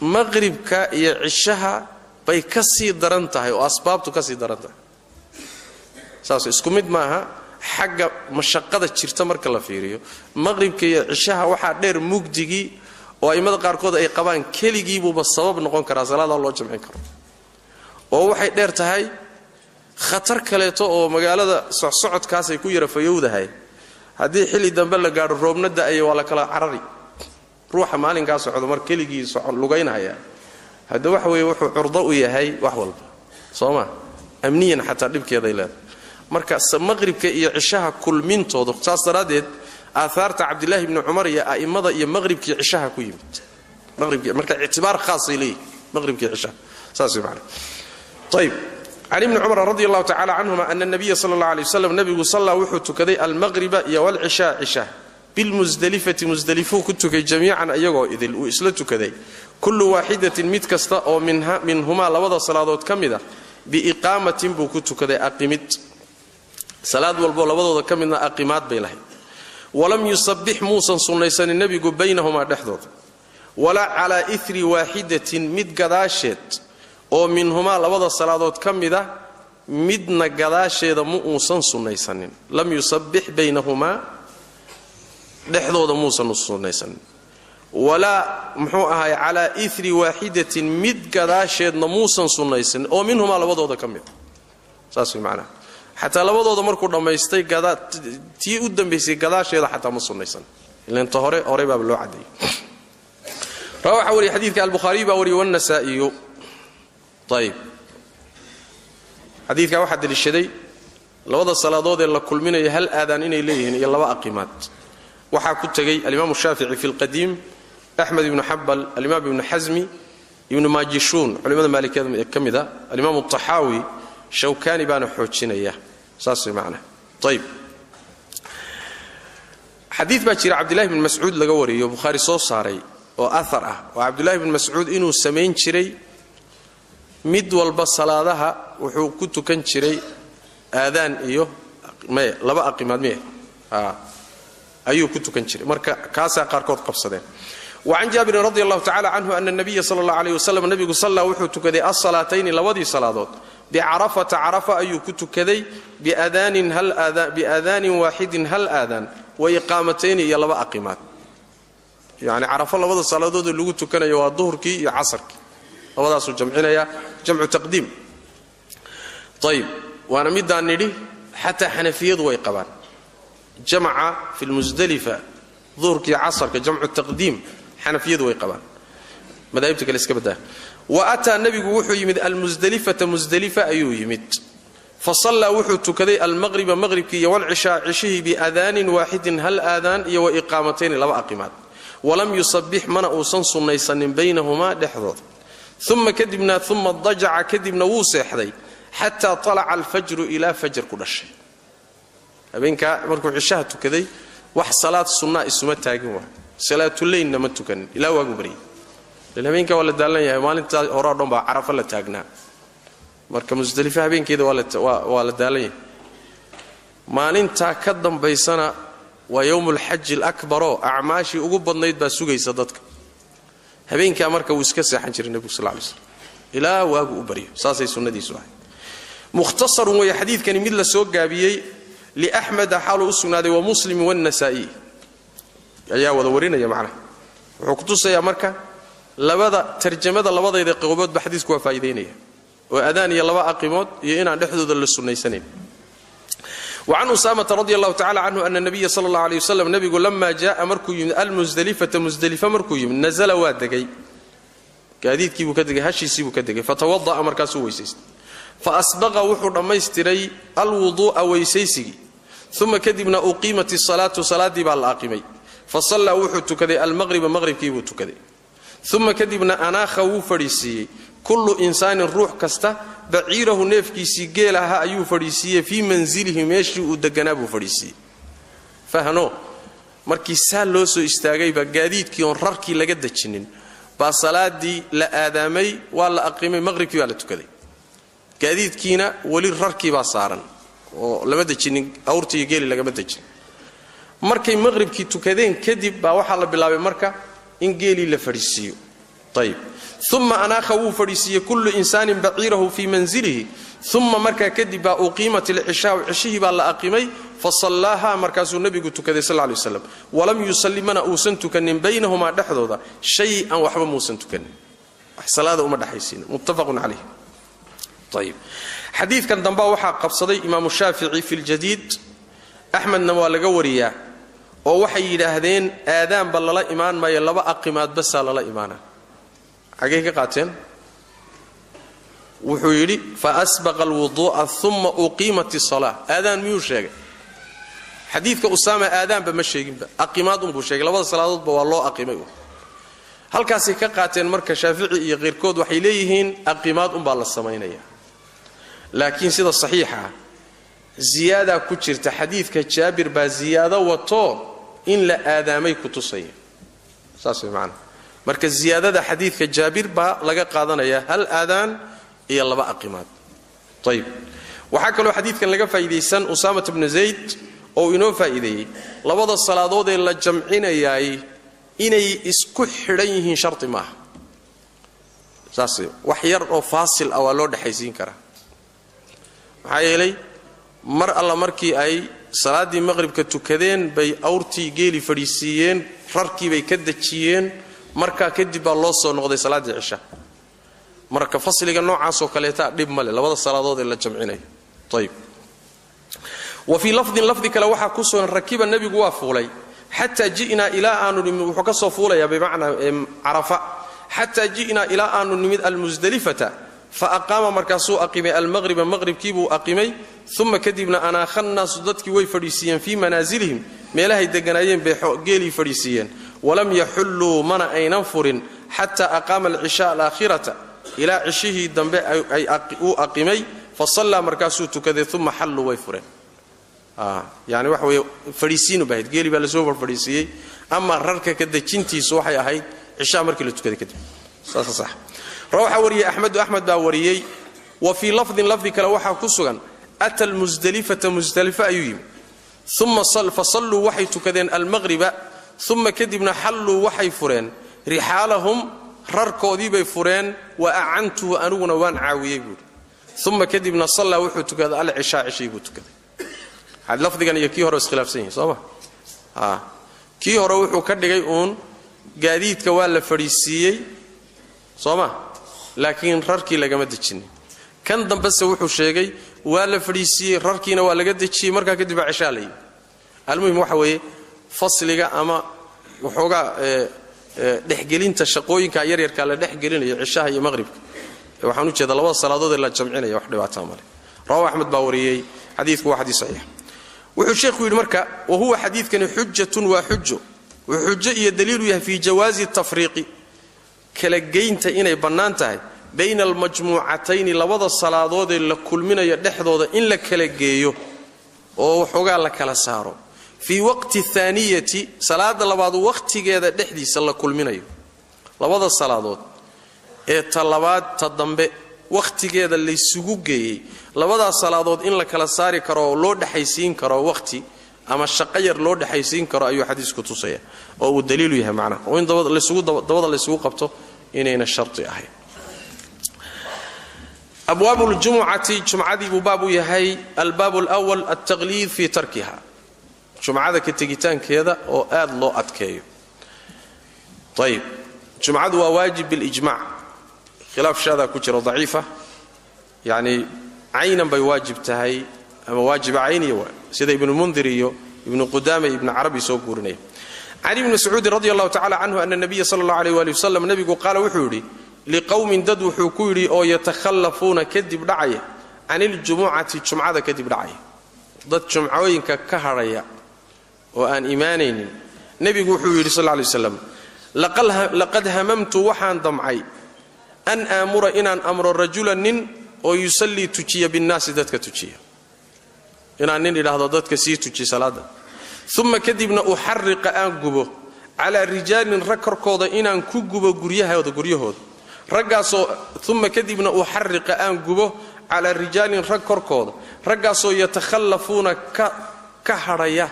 maqribka iyo cishaha bay ka sii daran tahay oo asbaabtu ka sii daran tahay. Saas isku mid maaha xagga mashaqada jirta marka la fiiriyo. Maqribka iyo cishaha waxaa dheer mugdigii, oo a'immada qaarkood ay qabaan keligiibuuba sabab noqon karaa salaadaa loo jamcin karo. Oo waxay dheer tahay khatar kaleeto oo magaalada socsocodkaasay ku yara fayowdahay. Haddii xilli dambe la gaadho, roobna da'aya, waa la kala carari. Ruuxa maalinkaa socdo mar keligii lugaynhaya, hadda waxa weeye wuxuu curdo u yahay wax walba, soo ma? Amniyan xataa dhibkeeday leedahay. Marka maqribka iyo cishaha kulmintooda, saas daraaddeed aahaarta Cabdilaahi bni Cumar iyo a'immada iyo maqribkii cishaha ku yimid, marka ictibaar khaasay leeyihin maqribkii cishaha, saas way macana. Ayib, can Ibni Cumar radi allahu tacala canhuma ana nabiya sala allah alay waslam, nebigu sallaa, wuxuu tukaday almaqriba iyo walcishaa, cishaha, bilmusdelifati, musdelifuu ku tukay, jamiican, iyagoo idil uu isla tukaday, kullu waaxidatin, mid kasta oo minhumaa, labada salaadood ka mid a, biiqaamatin buu ku tukaday, aqimid. Salaad walboo labadooda ka midna aqimaad bay lahayd. Walam yusabix, muusan sunnaysanin nebigu, baynahumaa, dhexdooda, walaa calaa ithri waaxidatin, mid gadaasheed oo minhumaa, labada salaadood ka mida, midna gadaasheeda ma uusan sunnaysanin. Lam yusabix baynahumaa, dhexdooda muusan sunnaysanin, walaa muxuu ahaay calaa ithri waaxidatin, mid gadaasheedna muusan sunnaysanin oo minhumaa, labadooda ka mid. Saas way macnaha. Xataa labadooda markuu dhammaystay, tii u dambaysay gadaasheeda xataa ma sunnaysan, ilanta hore horey baaba loo caddeeyey. Waxaa wariyay xadiidka Albukhaariy baa wariyay wannasaa'iyu. Ayib, xadiidkaa waxaa deliishaday labada salaadood ee la kulminayo hal aadaan inay leeyihiin iyo laba aqimaad. Waxaa ku tegey alimaamu Shaafici fi lqadiim, Axmed ibnu Xambal, alimaam Ibnu Xasmi, Ibnu Maajishuun, culimada maalikiyada ka mid a, alimaamu Taxaawi, Shawkani baana xoojinaya. Saas way macnaha. Ayib, xadiid baa jira Cabdillahi bn Mascuud laga wariyo, Bukhaari soo saaray, oo ahar ah, oo Cabdullahi bn Mascuud inuu samayn jiray mid walba salaadaha wuxuu ku tukan jiray aadaan iyo maye laba aqimaad miye ayuu ku tukan jiray. Marka kaasaa qaarkood qabsadeen. Wacan Jaabirin radi allahu tacala canhu ana nabiya sala allah aleyh wasalam nebigu sallaa wuxuu tukaday alsalaatayni labadii salaadood bicarafata carafa ayuu ku tukaday biaadaanin waaxidin hal aadaan wa iqaamatayni iyo laba aqimaad. Yacni carafo labada salaadoodee lagu tukanayo waa duhurkii iyo casarkii, labadaasuu jamcinayaa jamcu taqdiim. Ayib, waana midaan nidhi xataa xanafiyadu way qabaan jamca fi lmusdalifa duhurkii casarka jamcu taqdiim, xanafiyadu way qabaan, madaahibta kale iska badaa. Wa ataa nebigu wuxuu yimid almusdelifata musdelifa ayuu yimid, fa sallaa wuxuu tukaday almaqriba maqribkii iyo walcishaa cishihii biaadaanin waaxidin hal aadaan iyo wa iqaamatayni laba aqimaad, walam yusabix mana uusan sunnaysanin baynahumaa dhexdooda. Uma kadibna uma dajaca kadibna wuu seexday xataa talaca alfajru ilaa fajar ku dhashay. Habeenkaa markuu cishaha tukaday wax salaad sunnaa isuma taagin waay, salaatuleynna ma tukanin ilaa waagu baryay. Lan habeenkaa waa la daalan yahay, maalintaa hore o dhan baa carafa la taagnaa, marka musdalife habeenkeeda waa la daalan yahay. Maalintaa ka dambaysana waa yowmulxaji alakbaroo acmaashii ugu badnayd baa sugaysa dadka. Habeenkaa marka wuu iska seexan jiray nebigu sal lay slam ilaa waagu u baryo, saasay sunnadiisu ahayd. Mukhtasarun weeye xadiidkani mid la soo gaabiyey, liaxmeda xaaluu u sugnaaday wa Muslim wannasaa'iy ayaa wada warinaya. Macnaha wuxuu ku tusayaa marka labada tarjamada labadayda qeyboodba xadiisku waa faa'iidaynaya, oo adaan iyo laba aqimood iyo inaan dhexdooda la sunnaysanayn. Wacan Usaamata radi allahu tacala canhu ana nabiya sala allah aleyh wasalam nebigu lamaa jaaa markuu yimid almusdelifata musdelifa markuu yimid nasala waa degay, gaadiidkiibuu ka degay, hashiisiibuu ka degay, fatawada'a markaasuu weysaystay, fa asbaqa wuxuu dhammaystiray alwuduu'a weysaysigii. Uma kadibna uqiimat isalaatu salaaddii baa la aqimay, fa sallaa wuxuu tukaday almaqriba maqribkiibuu tukaday. Uma kadibna anaakha wuu fadhiisiiyey kullu insaanin ruux kasta baciirahu neefkiisii geelaha ayuu fadhiisiiyey fii mansilihi meeshii uu deganaa buu fadhiisiiyey. Fahno markii saa loo soo istaagaybaa gaadiidkii oon rarkii laga dejinin baa salaadii la aadaamay, waa la aqimay, maqribkii baa la tukaday, gaadiidkiina weli rarkii baa saaran oo lama dejinin, awrtii iyo geeli lagama dejin. Markay maqribkii tukadeen kadib baa waxaa la bilaabay marka in geelii la fadhiisiiyo. Ayib, uma anaakha wuu fadhiisiiyey kullu insaanin baciirahu fii mansilihi. Uma markaa kadib baa uqiimat ilcishaau cishihii baa la aqimay, fa sallaaha markaasuu nebigu tukaday sal lay waslam, walam yusalli mana uusan tukanin baynahumaa dhexdooda shay-an waxba muusan tukanin, wax salaada uma dhexaysiin. Muttafaqun calayh. Ayib, xadiidkan dambaa waxaa qabsaday imaamu Shaafici fi ljadiid, Axmedna waa laga wariyaa, oo waxay yidhaahdeen aadaanba lala imaan maayo, laba aqimaad basaa lala imaana. Xaggay ka qaateen? Wuxuu yidhi fa asbaqa alwuduu'a uma uqiimat isalaa. Aadaan miyuu sheegay? Xadiidka Usaama aadaanba ma sheeginba, aqimaad unbuu sheegay, labada salaadoodba waa loo aqimay. Halkaasay ka qaateen marka Shaafici iyo keyrkood waxay leeyihiin aqimaad unbaa la samaynaya, laakiin sida saxiixa ziyaadaa ku jirta. Xadiidka Jaabir baa ziyaado wato in la aadaamay ku tusaya, saas way macanaha. Marka ziyaadada xadiidka Jaabir baa laga qaadanaya hal aadaan iyo laba aqimaad. Ayib, waxaa kaloo xadiidkan laga faa'iidaysan Usaamat bnu Zayd oo inoo faa'iideeyey labada salaadood ee la jamcinayaay inay isku xidhan yihiin sharti maaha, saas wax yar oo faasil ah waa loo dhexaysiin karaa. Maxaa yeelay mar alla markii ay salaaddii maqribka tukadeen bay awrtii geeli fadhiisiiyeen, rarkii bay ka dejiyeen, markaa kadib baa loo soo noqday salaaddii cisha. Marka fasliga noocaasoo kaleeta dhib male labada salaadood ee la jamcinayo. Ayib, wa fii lafdin lafdi kale waxaa ku sugan rakiba nebigu waa fuulay xataa ji'naa ilaa aanu nimid, wuxuu ka soo fuulayaa bimacnaa Carafa, xataa ji'naa ilaa aanu nimid almusdelifata, fa aqaama markaasuu aqimay almaqriba maqribkiibuu aqimay. Uma kadibna anaakha nnaasu dadkii way fadhiisiiyeen fii manaasilihim meelahay deganaayeen bay geelii fadhiisiiyeen, walam yaxulluu mana aynan furin xataa aqaama alcishaa alaakhirata ilaa cishihii dambe uu aqimay, fa sallaa markaasuu tukaday, uma xalluu way fureen. Yani waxa weye fadhiisiinu ba ahayd, geeli baa lasoo farfadhiisiiyey, ama rarka ka dejintiisu waxay ahayd cishaa markii la tukaday kadib. Saasa sax. Waxaa wariyey Axmedu, Axmed baa wariyey. Wa fii lafdin lafdi kale waxaa ku sugan ata almusdelifata musdelifa ayuu yimi, uma fa salluu waxay tukadeen almaqriba, uma kadibna xalluu waxay fureen Rixaalahum rarkoodii bay fureen, wa acantuhu aniguna waan caawiyey buuhi. Uma kadibna sallaa wuxuu tukaday alcishaa, cishii buu tukaday. Lafdigan iyo kii hore iskhilaafsan yihin sooma? Kii hore wuxuu ka dhigay uun gaadiidka waa la fadhiisiiyey sooma, laakiin rarkii lagama dejinin. Kan dambese wuxuu sheegay waa la fadhiisiiyey, rarkiina waa laga dejiyey, markaa kadib baa cishaa la yimi. Almuhim waxa weeye fasliga ama waxoogaa dhexgelinta shaqooyinka yaryarkaa la dhexgelinayo cishaha iyo maqhribka, waxaan u jeedaa labada salaadood ee la jamcinaya, wax dhibaataa male. Rawahu Axmed baa wariyey. Xadiidku waa xadiis saxiix. Wuxuu sheekhu yidhi marka, wahuwa xadiidkani xujatun, waa xujo, wuxuu xujo iyo daliilu yahay fii jawaazi tafriiqi, kala geynta inay bannaan tahay, bayna almajmuucatayni, labada salaadoodee la kulminayo dhexdooda in la kala geeyo oo waxoogaa la kala saaro, fii waqti thaaniyati, salaada labaad wakhtigeeda dhexdiisa la kulminayo. Labada salaadood ee ta labaad ta dambe wakhtigeeda laysugu geeyey, labadaas salaadood in la kala saari karo oo loo dhexaysiin karo wakhti ama shaqo yar loo dhexaysiin karo ayuu xadiisku tusaya oo uu daliilu yahay, macnaha oo in dabada laysugu qabto inayna sharti ahayn. Abwaabu ljumucati, jumcadii buu baab u yahay. Albaab alwal, altaqliid fii tarkiha, jumcada ka tegitaankeeda oo aad loo adkeeyo. Ayib, jumcadu waa waajib bilijmac, khilaaf shaadaa ku jiro daciifa, yacni caynan bay waajib tahay ama waajiba cayniya waa sida Ibnu Mundir iyo Ibnu Qudaama iyo Ibnu Carabi soo guurinaya. Can Ibni Mascuudin radi allahu tacala canhu ana nabiya sala allahu aleyh waali wasalam, nebigu, qaala wuxuu yidhi liqowmin, dad wuxuu ku yidhi oo yatakhallafuuna, kadib dhacaya, can iljumucati, jumcada kadib dhacaya, dad jumcooyinka ka hadhaya oo aan imaanaynin. Nebigu wuxuu yidhi sal lay waslam: "Laqad hamamtu, waxaan damcay, an aamura, inaan amro, rajulan, nin oo yusallii, tujiya, binnaasi, dadka tujiya, inaan nin idhaahdo dadka sii tuji salaada. Uma kadibna uxariqa, aan gubo, calaa rijaalin, rag korkooda inaan ku gubo, guryahooda, guryahooda raggaasoo. Uma kadibna uxariqa, aan gubo, calaa rijaalin, rag korkooda, raggaasoo yatakhallafuuna, ka hadhaya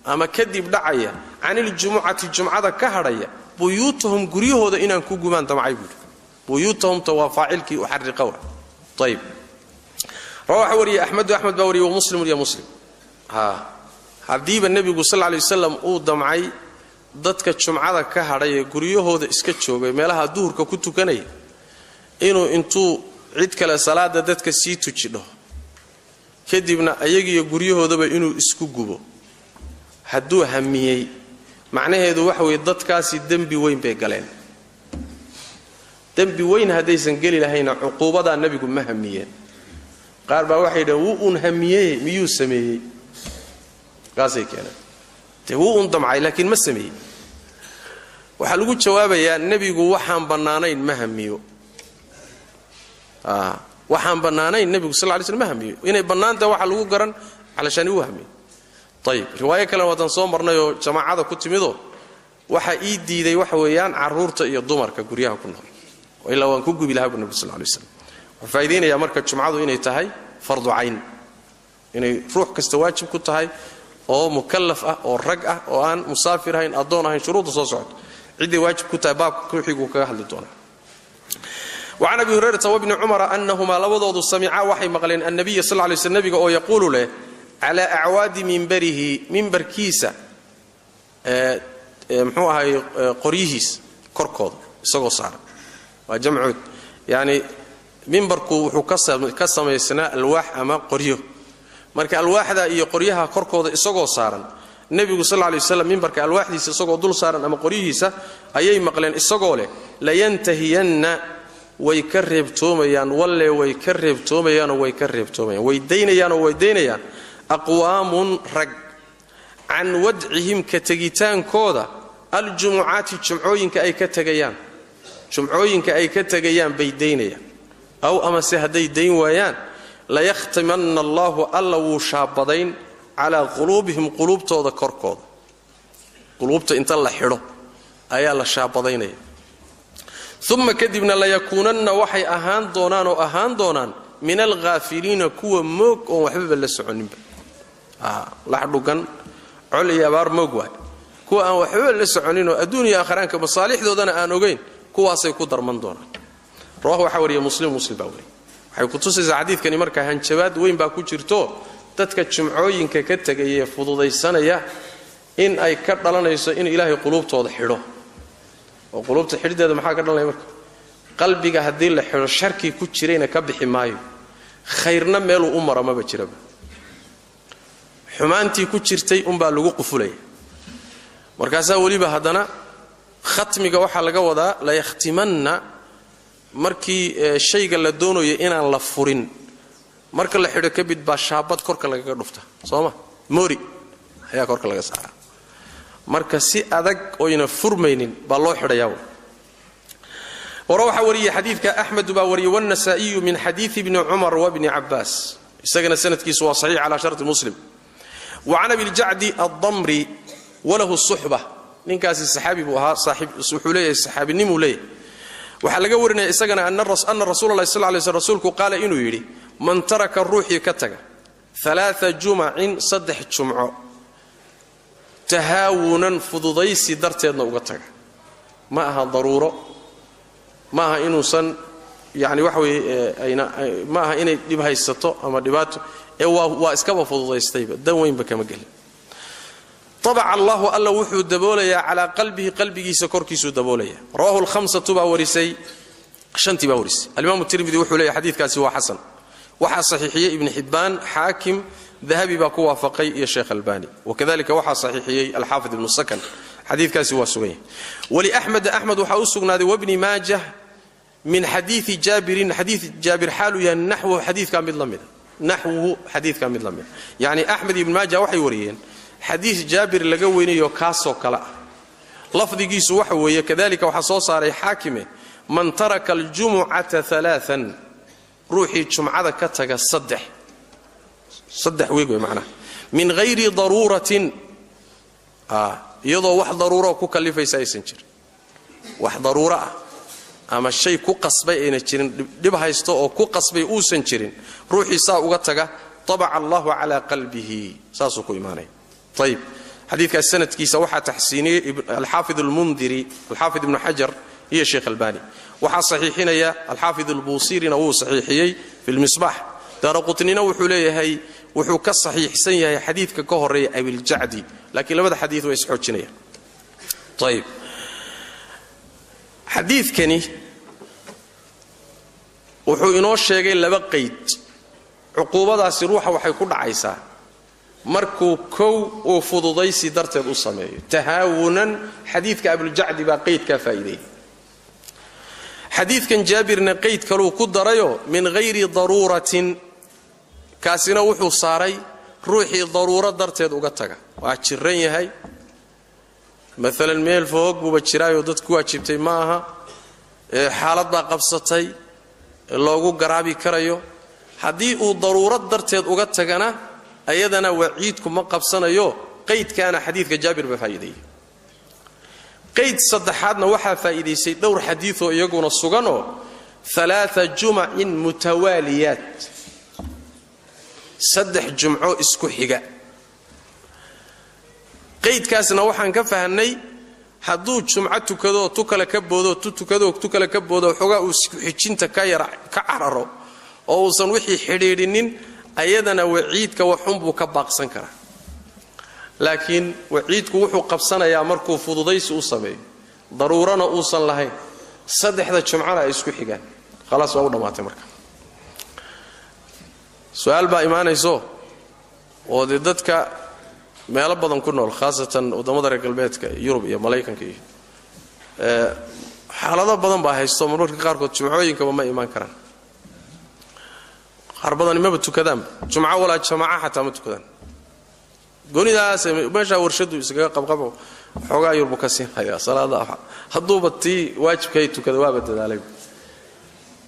ama kadib dhacaya, can iljumucati, jumcada ka hadhaya, buyuutahum, guryahooda inaan ku gubaan damcay" buuri. Buyuutahumta waa faacilkii uxariqa wa. Ayib, rawaxa wariyey Axmedu, Axmed baa wariyey, wamuslimun, iyo Muslim. Haddiiba nebigu sal lay wasalam uu damcay dadka jumcada ka hadhay ee guryahooda iska joogay, meelaha duhurka ku tukanaya, inuu intuu cid kale salaada dadka sii tuji dhaho, kadibna ayagiiyo guryahoodaba inuu isku gubo hadduu hamiyey, macnaheedu waxa weeye dadkaasi dembi weyn bay galeen. Dembi weyn haddaysan geli lahayna cuquubadaa nebigu ma hamiyeen. Qaar baa waxay yidhaheen wuu uun hamiyey, miyuu sameeyey? Kaasay keeneen. Dee wuu uun damcay laakiin ma sameeyey. Waxaa lagu jawaabayaa, nebigu waxaan bannaanayn ma hamiyo. Waxaan bannaanayn nebigu sal lay slam ma hamiyo. Inay bannaantaha waxaa lagu garan calashaani wuu hamiyey. Ayib, riwaayo kalena waatan soo marnayoo jamaacada ku timidoo waxaa ii diiday waxa weeyaan carruurta iyo dumarka guryaha ku nool, ilaa waan ku gubi lahaa bu nebi sal lay slam. Wuxuu faa'idaynayaa marka jumcadu inay tahay fardu cayn, inay ruux kasta waajib ku tahay oo mukallaf ah oo rag ah oo aan musaafir ahayn, addoon ahayn, shuruudda soo socoto cidday waajib ku tahay baabka kuxiguu kaga hadli doonaa. وcan Abi Hurayrata wabni Cumara anahumaa, labadoodu, samicaa, waxay maqleen, annabiya sal lay sl, nebiga oo yaquulu leh, calaa acwaadi mimbarihi, mimbarkiisa muxuu ahay qoryihiis korkooda isagoo saaran. Waa jamcood, yani mimbarku wuxuu ka samaysnaa alwaax ama qoryo. Marka alwaaxda iyo qoryaha korkooda isagoo saaran nebigu sal lay waslam, mimbarka alwaaxdiisa isagoo dul saaran ama qoryihiisa, ayay maqleen isagoo leh: "Layantahiyanna, way ka reebtoomayaan, walle way ka reebtoomayaanoo way ka reebtoomayaan, way daynayaanoo way daynayaan, aqwaamun, rag, can wadcihim, ka tegitaankooda, aljumucaati, jumcooyinka ay ka tegayaan, jumcooyinka ay ka tegayaan bay daynayaan. Aw amase hadday dayn waayaan, layakhtimanna allaahu, alla wuu shaabadayn, calaa quluubihim, quluubtooda korkooda." Quluubta inta la xidho ayaa la shaabadaynaya. Uma kadibna layakuunanna, waxay ahaan doonaan oo ahaan doonaan, min alghaafiliina, kuwa moog oon waxbaba la soconinba. Lax dhugan col iyo abaar moog waay. Kuwa aan waxba la soconinoo adduun iyo aakhiraanka masaalixdoodana aan ogayn, kuwaasay ku darman doonaan. Rawahu waxaa wariya Muslim, Muslim baa wariya. Waxay ku tusaysaa xadiidkani marka hanjabaad weyn baa ku jirto dadka jumcooyinka ka tegaya ee fududaysanaya, in ay ka dhalanayso in Ilaahay quluubtooda xidho. Oo quluubta xidhdeeda maxaa ka dhalanaya? Marka qalbiga haddii la xidho, sharkii ku jirayna ka bixi maayo, khayrna meeluu u maro maba jiraba. Xumaantii ku jirtay unbaa lagu qufulaya. Markaasaa weliba haddana khatmiga waxaa laga wadaa layakhtimanna, markii shayga la doonayo inaan la furin, marka la xidho kabid baa shaabad korka lagaga dhufta, sooma? Moori ayaa korka laga saaraa. Marka si adag oyna furmaynin baa loo xidhayaa. Hore waxaa wariyey xadiidka Axmed baa wariyey, wاnasaa'iyu min xadiidi bni Cumar wabni Cabaas. Isagana sanadkiisu waa saxiix calaa sharti Muslim. Wa can Abiljacdi addamri, walahu suxba, ninkaasi saxaabi buu ahaa, wuxuu leeyahay saxaabinimuu leeyahay. Waxaa laga warinaya isagana ana rasuula lahi sal lay sl, rasuulku qaala inuu yidhi: man taraka, ruuxii ka taga, alaaa jumacin, 3 jumco, tahaawunan, fududaysi darteedna uga taga, ma aha daruuro, ma aha inuusan yani waxa weye ma aha inay dhib haysato ama dhibaato, ee waa iskaba fududaystayba, dan weynba kama gelin, tabaca Allahu, alla wuxuu daboolayaa, calaa qalbihi, qalbigiisa korkiisuu daboolaya. Rawahu lhamsatu baa warisay, shantii baa warisay. Alimaamu Tirmidi wuxuu leeyahy xadiidkaasi waa xasan. Waxaa saxiixiyey Ibni Xibbaan, Xaakim, Dahabi baa ku waafaqay iyo Sheekh Albani, wakadalika waxaa saxiixiyey Alxaafid Ibnu Sakan. Xadiidkaasi waa sugan yahay. Waliaxmed, Axmed waxaa u sugnaaday, wabni Maajah, min xadiidi Jaabirin, xadiid Jaabir xaaluu yahay, naxwuhu, xadiidkaa mid la mida, naxwuhu, xadiidkaa mid la mida. Yacni Axmed, Ibn Maaja waxay wariyeen xadiis Jaabir laga weynayo kaasoo kale ah. Lafdigiisu waxa weeye, kadalika waxaa soo saaray Xaakime: man taraka aljumucata alaaan, ruuxii jumcada ka taga 3 weeg wey macnaha, min hayri daruuratin, iyadoo wax daruuro ku kalifaysa aysan jirin, wax daruuro ah ama shay ku qasbay ayna jirin, dhib haysto oo ku qasbay uusan jirin, ruuxii saa uga taga, tabaca Allahu calaa qalbihi, saasuu ku imaanaya. Ayib, xadiidkaas sanadkiisa waxaa taxsiiniyey Alxaafid Almundiri, Alxaafid Ibnu Xajar iyo Sheekh Albani. Waxaa saxiixinaya Alxaafid Albuusirina, wuu saxiixiyey fi lmisbaax. Daaraqutnina wuxuu leeyahay wuxuu ka saxiixsan yahay xadiidka ka horeeya Abiljacdi, laakiin labada xadiid way isxoojinayaan. Ayib, xadiidkani wuxuu inoo sheegay laba qayd. Cuquubadaasi ruuxa waxay ku dhacaysaa markuu kow uu fududaysi darteed u sameeyo, tahaawunan. Xadiidka Abuljacdi baa qaydkaa faa'iideeyey. Xadiidkan Jaabirna qayd kaluu ku darayoo min hayri daruuratin. Kaasina wuxuu saaray ruuxii daruuro darteed uga taga. Waa jiran yahay maalan, meel foog buuba jiraayoo dad ku waajibtay ma aha, xaalad baa qabsatay loogu garaabi karayo. Haddii uu daruuro darteed uga tagana, ayadana waciidku ma qabsanayo. Qaydkaana xadiidka Jaabir baa faa'iideeyey. Qayd saddexaadna waxaa faa'iidaysay dhowr xadiioo iyaguna suganoo alaaa jumacin mutawaaliyaat, 3 jumco isku xiga. Qaydkaasna waxaan ka fahnay hadduu jumco tukadoo tu kale ka boodo, tu tukadoo tu kale ka boodo, xoogaa uu isku xijinta ka yara ka cararo oo uusan wixii xidhiidhinin, ayadana waciidka waxunbuu ka baaqsan karaa. Laakiin waciidku wuxuu qabsanayaa markuu fududaysi u sameeyo, daruurana uusan lahayn, saddexda jumcana ay isku xigaan. Khalaas, waa u dhammaatay. Marka su-aal baa imaanayso oo dee dadka meelo badan ku nool, khaasatan waddamada reer galbeedka, Yurub iyo Malaykanka iyo xaalado badan baa haysto, marmarka qaarkood jumcooyinkaba ma imaan karaan. Qaar badani maba tukadaanba jumco, walaa jamaaca xataa ma tukadaan. Goonidaas meeshaa warshadu iskaga qabqabo, xoogaa yurbu ka siinhayaa salaada. Hadduuba tii waajibkay tukada, waaba dadaalay.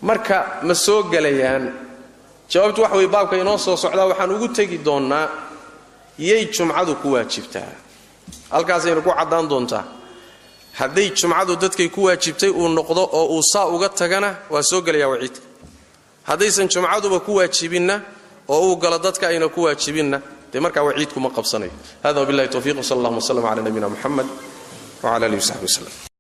Marka ma soo gelayaan? Jawaabtu waxa weye, baabka inoo soo socdaa waxaan ugu tegi doonnaa yay jumcadu ku waajibtaa. Halkaasaynu ku caddaan doontaa. Hadday jumcadu dadkay ku waajibtay uu noqdo oo uu saa uga tagana, waa soo gelayaa waciidka. Haddaysan jumcaduba ku waajibinna oo uu galo dadka ayna ku waajibinna, Dee markaa waciidkuma qabsanayo. Hada wabillahi towfiiq, wsala allahuma wslm cala nabiyina muxamed wcala alihi wasaxbi waslem.